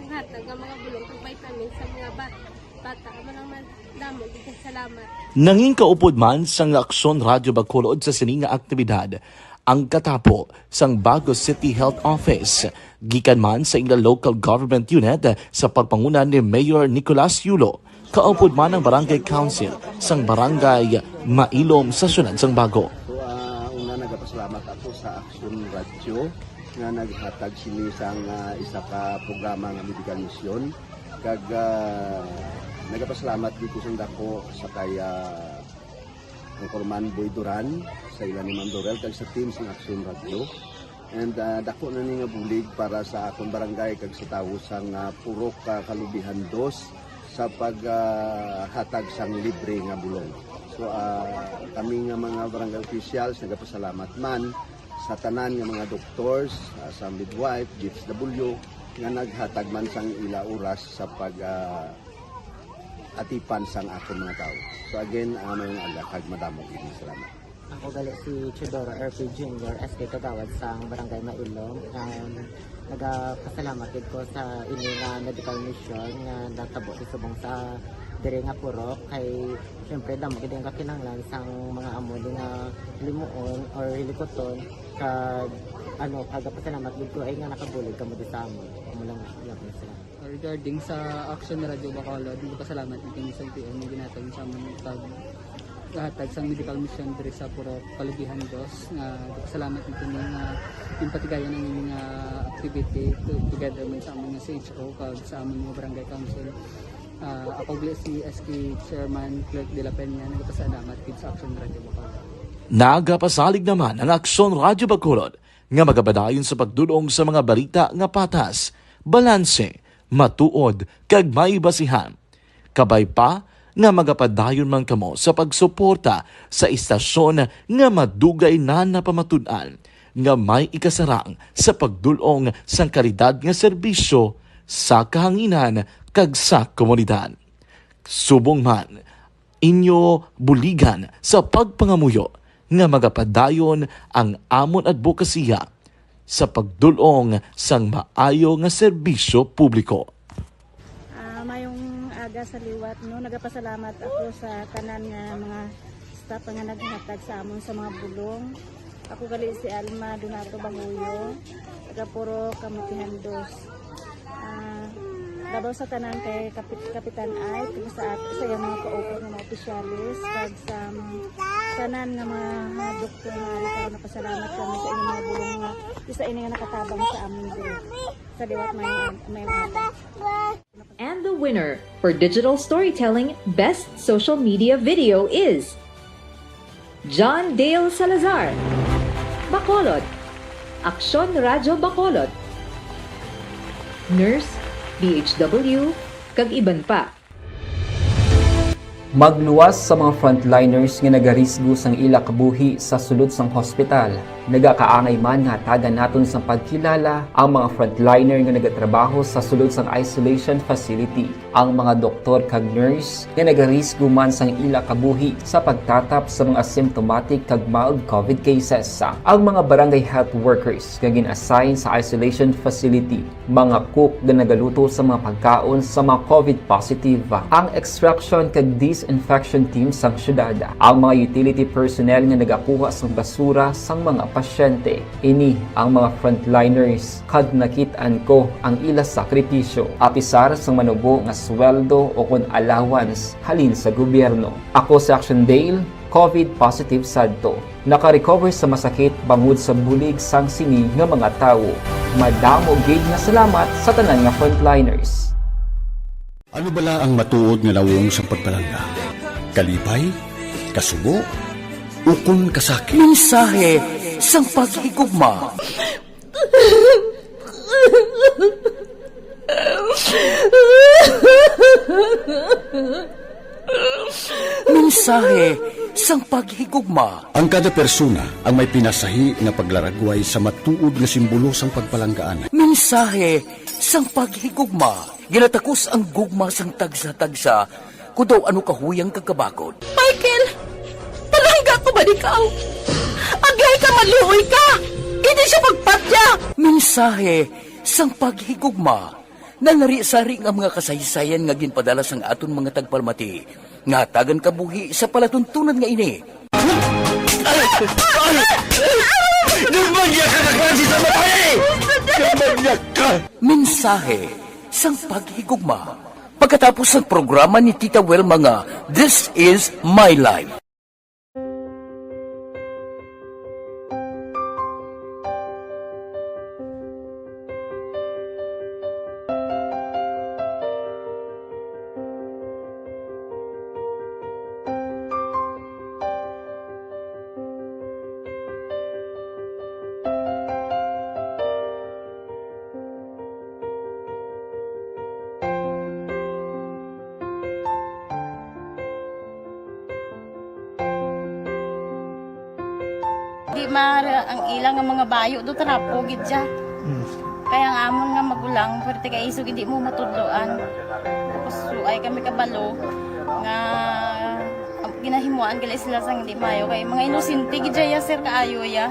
hatag nga mga bulong kag vitamins sa mga ba-, bata. Amo lang man, damo gyud kay salamat. Nangin kaupod man sang Aksyon Radyo Bacolod sa sini nga aktibidad ang katapo sang Bago City Health Office, gikan man sa ila local government unit sa pagpanguna ni Mayor Nicolas Yulo, kaupod man ang Barangay Council sang Barangay Mailom sa siyudad sang Bago. So, ah, una, nagapasalamat ako sa Aksyon Radyo nga naghatag sini sang, ah, isa ka programa nga medical mission. Kag, ah, nagapasalamat dito sa dako sa kay, ah, Anchorman Boy Duran, sa ila ni Ma'am Dorel, kag sa team sang Aksyon Radyo. And, ah, dako na ni nga bulig para sa akon barangay kag sa tawo sang, ah, Purok, ah, Kalubihan Dos sa pag, ah, hatag sang libre nga bulong. So, ah, kami nga mga barangay officials nagapasalamat man sa tanan nga mga doctors, ah, sa midwife, D S W, nga naghatag man sang ila oras sa pag, ah, atipan sang akon mga tawo. So again, ah, maayong aga kag madamo gid nga salamat. Ako gali si Teodoro R P Junior, S K Kagawad sang Barangay Mailom. Um, nagapasalamat gid ko sa ini nga medical mission nga natabo sa subong sa diri nga purok. Kay, syempre, damo gid ang kakinahanglan sang mga amo ni nga hilimuon or hilikuton. Kag, ano, nagapasalamat gid ko ay nga nakabulig kamo di sa amon. Amo lang, lang sila. Regarding sa Action Radio Bacolod, nagpasalamat gid kami sa L T O nga ginhatag sa amon pag-, hatag sang medical mission diri sa Purok Kalubihan Dos, nga nagpasalamat gid kami nga ginpatigayon ang ining, ah, activity to-, together man sa amon nga C H O kag sa amon nga barangay council. Ah, ako gali si S K Chairman Clerk de la Peña, nagpasalamat gid sa Action Radio Bacolod. Nagapasalig naman ang Action Radio Bacolod nga magapadayon sa pagdul-ong sa mga balita nga patas, balanse, matuod, kag may basihan. Kabay pa nga magapadayon man kamo sa pagsuporta sa istasyon nga madugay na napamatud-an nga may ikasarang sa pagdul-ong sang kalidad nga serbisyo sa kahanginan kag sa komunidad. Subong man, inyo buligan sa pagpangamuyo nga magapadayon ang amon adbokasiya sa pagdul-ong sang maayo nga serbisyo publiko. Ah, mayong aga sa liwat, no? Nagapasalamat ako sa tanan nga mga staff nga naghatag sa amon sa mga bulong. Ako gali si Alma Donato Banguyo, taga Purok Kamutihan Dos. Ah, labaw sa tanan kay Kapit-, Kapitan Ike, kag sa at-, sa iyang mga kaupod nga mga opisyales, kag sa tanan nga mga, mga doktor nga ari karon, napasalamat kami sa inyong mga bulong nga isa ini nga nakatabang sa amon diri. Sa liwat may, may mga And the winner for digital storytelling best social media video is John Dale Salazar, Bacolod, Aksyon Radyo Bacolod, Nurse, D H W, kag iban pa. Magluwas sa mga frontliners nga nagarisgo sang ila kabuhi sa sulod sang hospital. Nagakaangay man nga hatagan naton sang pagkilala ang mga frontliner nga nagatrabaho sa sulod sang isolation facility, ang mga doktor kag nurse nga nagarisgo man sang ila kabuhi sa pagtatap sa mga symptomatic kag mild covid cases, ang mga barangay health workers nga gin-assign sa isolation facility, mga cook nga nagaluto sa mga pagkaon sa mga covid positive, ang extraction kag disinfection team sang syudad, ang mga utility personnel nga nagakuha sang basura sang mga pasyente. Ini ang mga frontliners, kag nakit-an ko ang ila sakripisyo, apisar sang manubo nga sweldo o kon allowance halin sa gobyerno. Ako si Action Dale, covid positive sadto. Naka-recover sa masakit bangod sa bulig sang sini nga mga tawo. Madamo gid nga salamat sa tanan nga frontliners. Ano bala ang matuod nga nawong sang pagpalangga? Kalipay? Kasubo? Ukon kasakit? Mensahe sang paghigugma. Mensahe sang paghigugma. Ang kada persona ang may pinasahi nga paglaragway sa matuod nga simbolo sang pagpalanggaan. Mensahe sang paghigugma. Ginatakos ang gugma sang tagsa-tagsa, kon daw ano kahuyang kag kabakod. Michael, palangga ko ba ikaw? Agay ka, maluoy ka! Hindi siya pagpatya! Mensahe sang paghigugma. Nalari-sari nga mga kasaysayan nga ginpadala sang aton mga tagpalamati nga hatagan kabuhi sa palatuntunan nga ini. Ay! Ay! Ay! Nagmanyag ka na klase sa babae! Nagmanyag ka! Mensahe sang paghigugma. Pagkatapos sang programa ni Tita Wilma nga This Is My Life. Di ma-, ang ila nga mga bayo do trapo gid siya. Mm. Kaya ang amon nga magulang, pwerte kay isog hindi mo matudloan. Tapos suay kami kabalo nga ginahimuan gali sila sang hindi maayo kay mga inosente gid siya, sir, kaayo ya.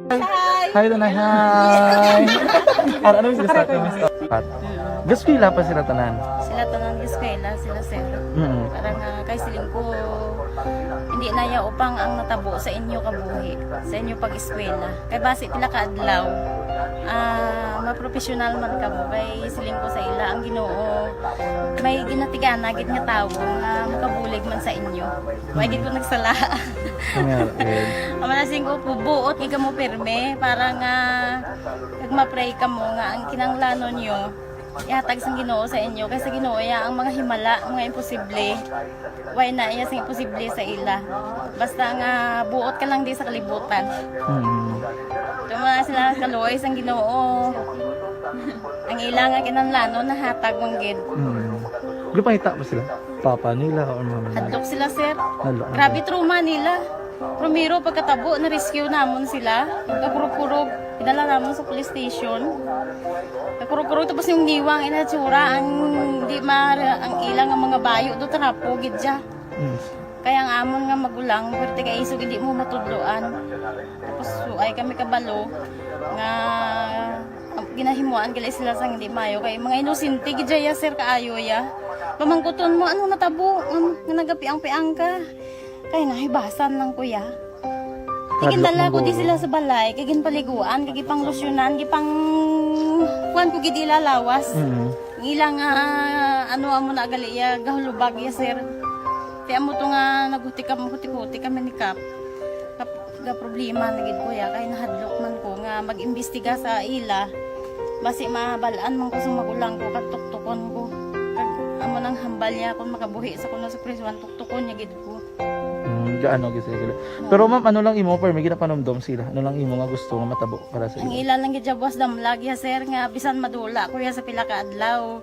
Hi. Hi, Tanay. Hi. Ar-, ano yung gusto natin? Pat. Gaskwela pa sila tanan? Sila tanan gaskwela, sila, sir. Mm. Parang, ah, kay siling ko, hindi na ya upang ang natabo sa inyo kabuhi, sa inyo pag-eskwela. Kay basi pila ka adlaw, ah, mapropesyonal man kamo. Kay siling ko sa ila, ang Ginoo may ginatigana gid nga tawo nga makabulig man sa inyo. May gid ko nagsala. Nga, eh. Ang mga siling ko, buot gid kamo pirme para nga kag ma-pray kamo nga ang kinahanglanon nyo Ihatag sang Ginoo sa inyo, kay sa Ginoo iya ang mga himala, mga imposible. Way na iya sing imposible sa ila. Basta nga buot ka lang di sa kalibutan. Mm. Tuma sila kaluoy sang Ginoo. Ang ila nga kinahanglanon nahatag man gid. Mm. Gipangita ba sila? Papa nila or mama nila? Hadlok sila, sir. Hadlok. Grabe trauma nila. Primero, pagkatabo, na-rescue namon sila. Kakurog-kurog, idala namon sa police station. Kakurog-kurog, tapos yung niwang inatsura, ang di ma-, ang ilang nga mga bayo do, trapo gid siya. Mm. Kaya ang amon nga magulang, pwerte kay isog hindi mo matudloan. Tapos, so, ay kami kabalo nga ang ginahimuan gali sila sang hindi mayo. Kay mga inosente gid ya, sir, kaayo ya. Pamangkuton mo, ano natabo? Ano, nga nagapiang-piang ka? Kay nahibasan lang, kuya. Hadlok. Tigindala ko di sila sa balay, kay ginpaliguan, kay gipanglusyonan, gipang-, kuwan ko gid ila lawas. Mm. Ang ila nga, ano, amo na gali iya, gahulubag iya, sir. Kaya mo to nga naghuti ka, huti-huti kami ni Kap. Kap-, ga problema na gid ko ya, kay nahadlok man ko nga mag-imbestiga sa ila. Basi mabalaan man ko sa magulang ko, kag tuktukon ko. Kag amo nang hambal niya kung makabuhi sa kuno sa prisuhan, tuktukon niya gid ko. Mm, gaano gid sila? Oo. Pero ma'am, ano lang imo, permi ginapanumdom sila? Ano lang imo nga gusto nga matabo para sa Ang ila? Ila lang gid siya buwas damlag ya, sir, nga bisan madula ko ya sa pila ka adlaw,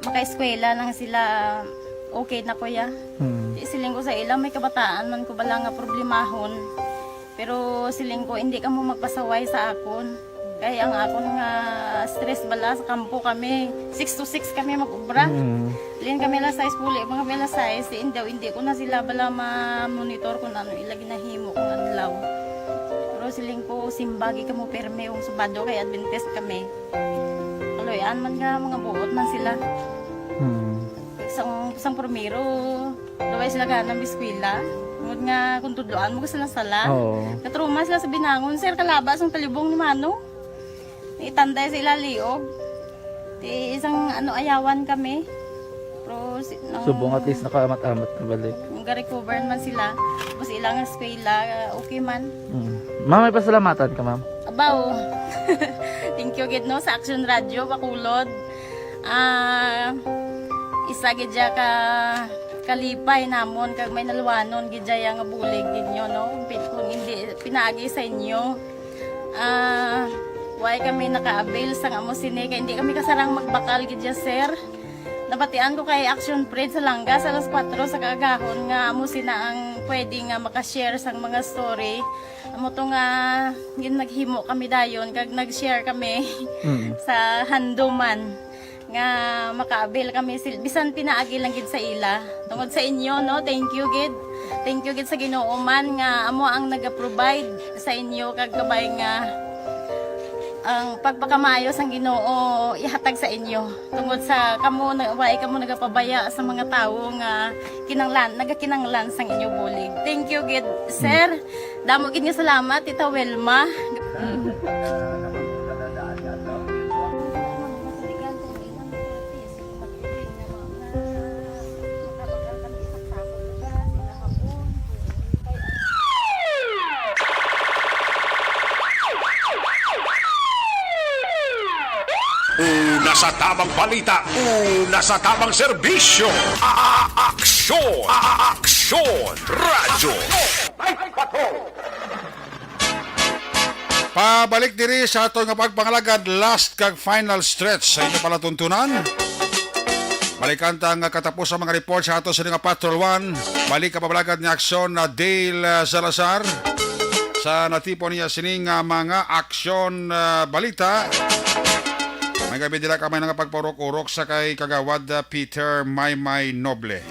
makaeskwela lang sila, okay na ko ya. Hmm. Di siling ko sa ila, may kabataan man ko bala nga problemahon. Pero siling ko, hindi ka mo magpasaway sa akon. Kay ang akon nga stress bala sa kampo kami. Six to six kami mag-ubra. Mm. Lin kami alas sais, puli pa kami alas sais. Si Indaw, hindi ko na sila bala ma-monitor kung ano ila ginahimo kung adlaw. Pero siling ko, simbagi ka mo pirme kung Sabado kay Adventist kami. Kaluy-an man nga mga buot man sila. Mm. Sang, sang primero, luway sila gana mag-eskwela. Tungod nga kung tudloan mo sila sala. Oo. Natrauma sila sa binangon, sir, kalaba sang talibong ni Manong. Itanday sa ila liog. Ti isang ano, ayawan kami. Pero si, nang Subong at least nakaamat-amat na balik. Nung ga-recover man sila, tapos ilang eskwela, okay man. Mm. Ma'am, may pasalamatan ka, ma'am? Abaw. Thank you gid, no, sa Action Radio Bacolod. Ah, isa gid siya ka kalipay namon kag may naluwanon gid siya nga bulig gid nyo, no? Pi-, kung hindi pinaagi sa inyo, ah, why kami naka-avail sang amo sini, kay hindi kami kasarang magbakal gid siya, sir. Nabatian ko kay Action Fred sa Langga sa alas kuwatro sa kaagahon nga amo sina ang pwede nga maka-share sang mga story. Amo to nga gin-, naghimo kami dayon kag nag-share kami Mm. sa handuman nga maka-avail kami sil-, bisan pinaagi lang gid sa ila. Tungod sa inyo, no, thank you gid. Thank you gid sa Ginoo man nga amo ang naga-provide sa inyo kag kabay nga ang pagpakamaayo sang Ginoo ihatag sa inyo. Tungod sa kamo na, wa kamo nagapabaya sa mga tawo nga kinanglan, nagakinanglan sang inyo bulig. Thank you gid, sir. Damo gid nga salamat, Tita Wilma. Una sa tamang balita, una sa tamang serbisyo. A-, a-, aksyon, a-, aksyon, radyo. Pabalik diri sa aton nga pagpangalagad, last kag final stretch sa inyo palatuntunan. Balikan ta nga katapos ang mga report sa ato sa nga Patrol One. Balik ka pabalagad nga aksyon na Dale, ah, Salazar. Sa natipon niya sini nga mga aksyon, ah, balita. May gabi dila ka may nga pagpaurok-urok sa kay Kagawad, ah, Peter Maymay Noble.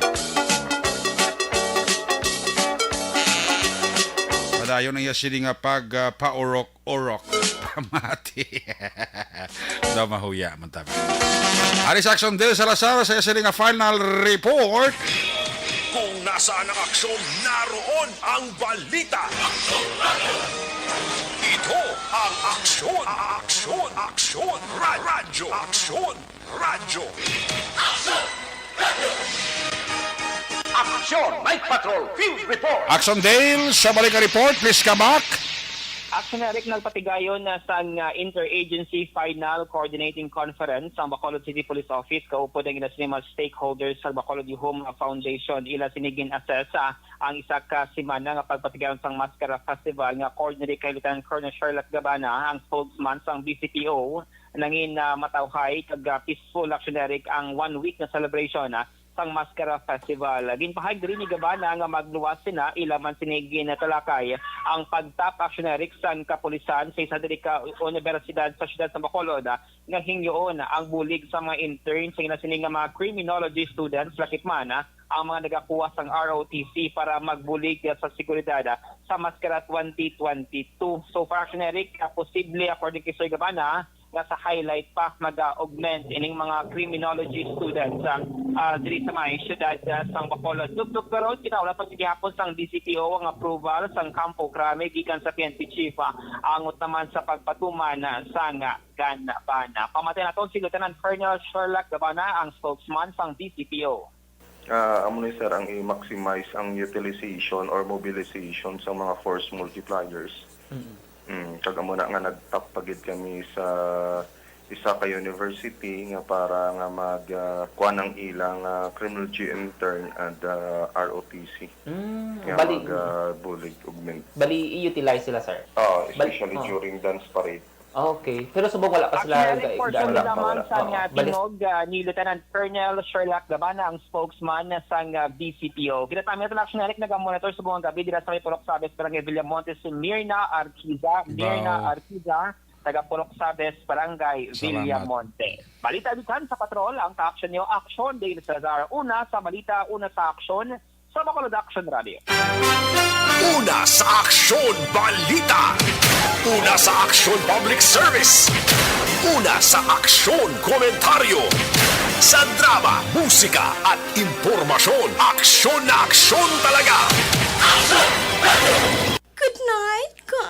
Padayon ang iya sini nga pag, ah, paurok-urok. Pamati. Daw mahuya man tabi. Ari sa Aksyon Del Salazar sa iya sini nga final report. Kung nasaan ang aksyon, naroon ang balita. Ito ang aksyon, aksyon, aksyon, ra-, radyo, aksyon, radyo. Aksyon, Night Patrol, Field Report. Aksyon Dale, sa balik nga report, please come back. Action Eric, nagpatigayon na sang, ah, Interagency Final Coordinating Conference ang Bacolod City Police Office kaupod ang ila sini mga stakeholders sa Bacolod Yuhom Foundation. Ila sini gin-assess, ah, ang isa ka semana nga pagpatigayon sang Maskara Festival nga coordinated kay Lieutenant Colonel Sherlock Gabana, ang spokesman sang B C P O. Nangin, ah, matawhay kag, ah, peaceful, Action Eric, ang one week na celebration, ah, sang Maskara Festival. Ginpahayag diri ni Gabana nga magluwas sina ila man sini ginatalakay ang pagtap, Action Eric, sang kapulisan sa isa diri ka universidad sa siyudad sa Bacolod, ah, nga hingyoon ang bulig sa mga intern sa ila sini nga mga criminology students, lakip man, ah, ang mga nagakuha sang R O T C para magbulig, ah, sa seguridad, ah, sa Maskara twenty twenty-two. So far, Action Eric, ah, posible, according kay Sir Gabana, nga sa highlight pa, mag-augment ining mga criminology students, ah, ah, diri sa may siyudad, ah, sang Bacolod. Tubtob karon, kinahanglan pa gihapon sang D C P O ang approval sang Kampo Krami gikan sa P N P chief, ah, angot naman sa pagpatuman, ah, sang, ah, gun ban. Pamati naton si Lieutenant Colonel Sherlock Gabana, ang spokesman sang D C P O. Ah, amo ni, sir, ang i-maximize ang utilization or mobilization sa mga force multipliers. Mm. Mm, kag amo na nga nagtap pa gid kami sa isa ka university nga para nga mag, ah, kuha ng ilang, ah, criminology intern and, ah, R O T C Mm, nga bali, mag, ah, bulig augment. Bali, i-utilize sila, sir. Oh, bali, especially oh, during dance parade. Okay. Pero subong wala pa sila. Actually, ga-, portion ga-, lamang wala. Sa, oo, nga bali, tingog, ah, ni Lieutenant Colonel Sherlock Gabana, ang spokesman sang, ah, B C P O. Ginatami nato na, Action Eric, nagamonitor subong ang gabi dira sa may Purok Sabes, Barangay Villamonte, si Mirna Arquiza. Mirna Wow. Arquiza, taga Purok Sabes, Barangay Salamat. Villamonte. Balita didto sa Patrol, ang ka-action niyo, Action Dale Salazar. Una sa balita, una sa aksyon, sa Bacolod Action Radio. Una sa aksyon, balita. Una sa aksyon, public service. Una sa aksyon, komentaryo. Sa drama, musika, at impormasyon, aksyon na aksyon talaga. Good night, ka.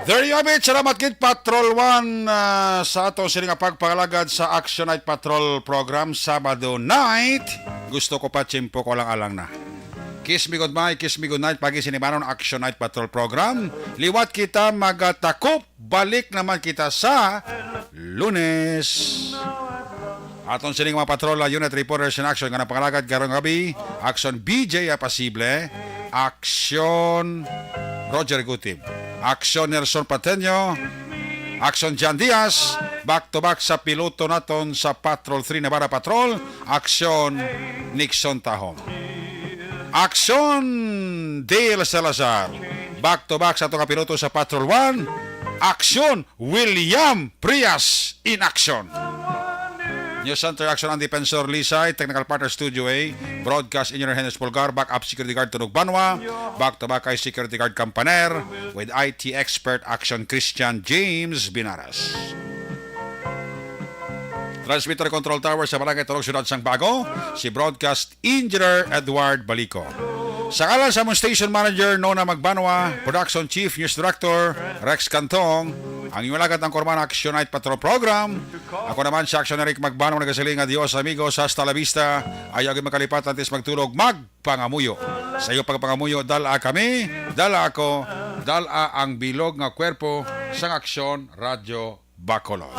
There you have it. Salamat gid, Patrol One, ah, sa aton sini nga pagpangalagad sa Action Night Patrol Program Sabado night. Gusto ko pa, tiyempo ko alang-alang na. Kiss me goodbye, kiss me goodnight. Pagi sini banon Action Night Patrol Program. Liwat kita magatakop. Balik naman kita sa Lunes. Aton sining mga patrol, ah, unit reporters in action nga nagpangalagad karong gabi. Action B J Apasible, Action Roger Gutib, Action Nelson Pateño, Action John Diaz, back to back sa piloto naton sa Patrol three Navarra Patrol, Action Nixon Tahom. Action Dale Salazar, back to back sa ato nga piloto sa Patrol one, Action William Prias in action. News Center Action, ang Defensor Lisay, Technical Partner Studio A, Broadcast Engineer Henry Pulgar, Backup Security Guard Tunog Banwa, back to back kay Security Guard Campaner, with I T Expert Action Christian James Binaras. Transmitter Control Tower sa Barangay Turog, Siyudad sang Bago, si Broadcast Engineer Edward Balico. Sa ngalan sa among station manager, Nona Magbanwa, production chief, news director, Rex Cantong, ang inyong alagad ang kurman Action Night Patrol Program. Ako naman si Action Eric Magbanwa, nagasiling nga Dios, amigos, hasta la vista. Ayaw gyud makalipat, antes magtulog, magpangamuyo. Sa iyo pagpangamuyo, dala kami, dala ako, dala ang bilog nga kwerpo sang Aksyon Radyo Bacolod.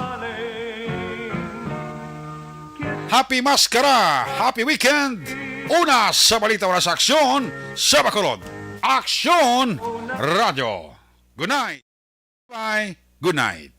Happy Maskara! Happy weekend! Una sa balita, una sa aksyon sa Bacolod. Aksyon Radyo. Good night. Bye. Good night.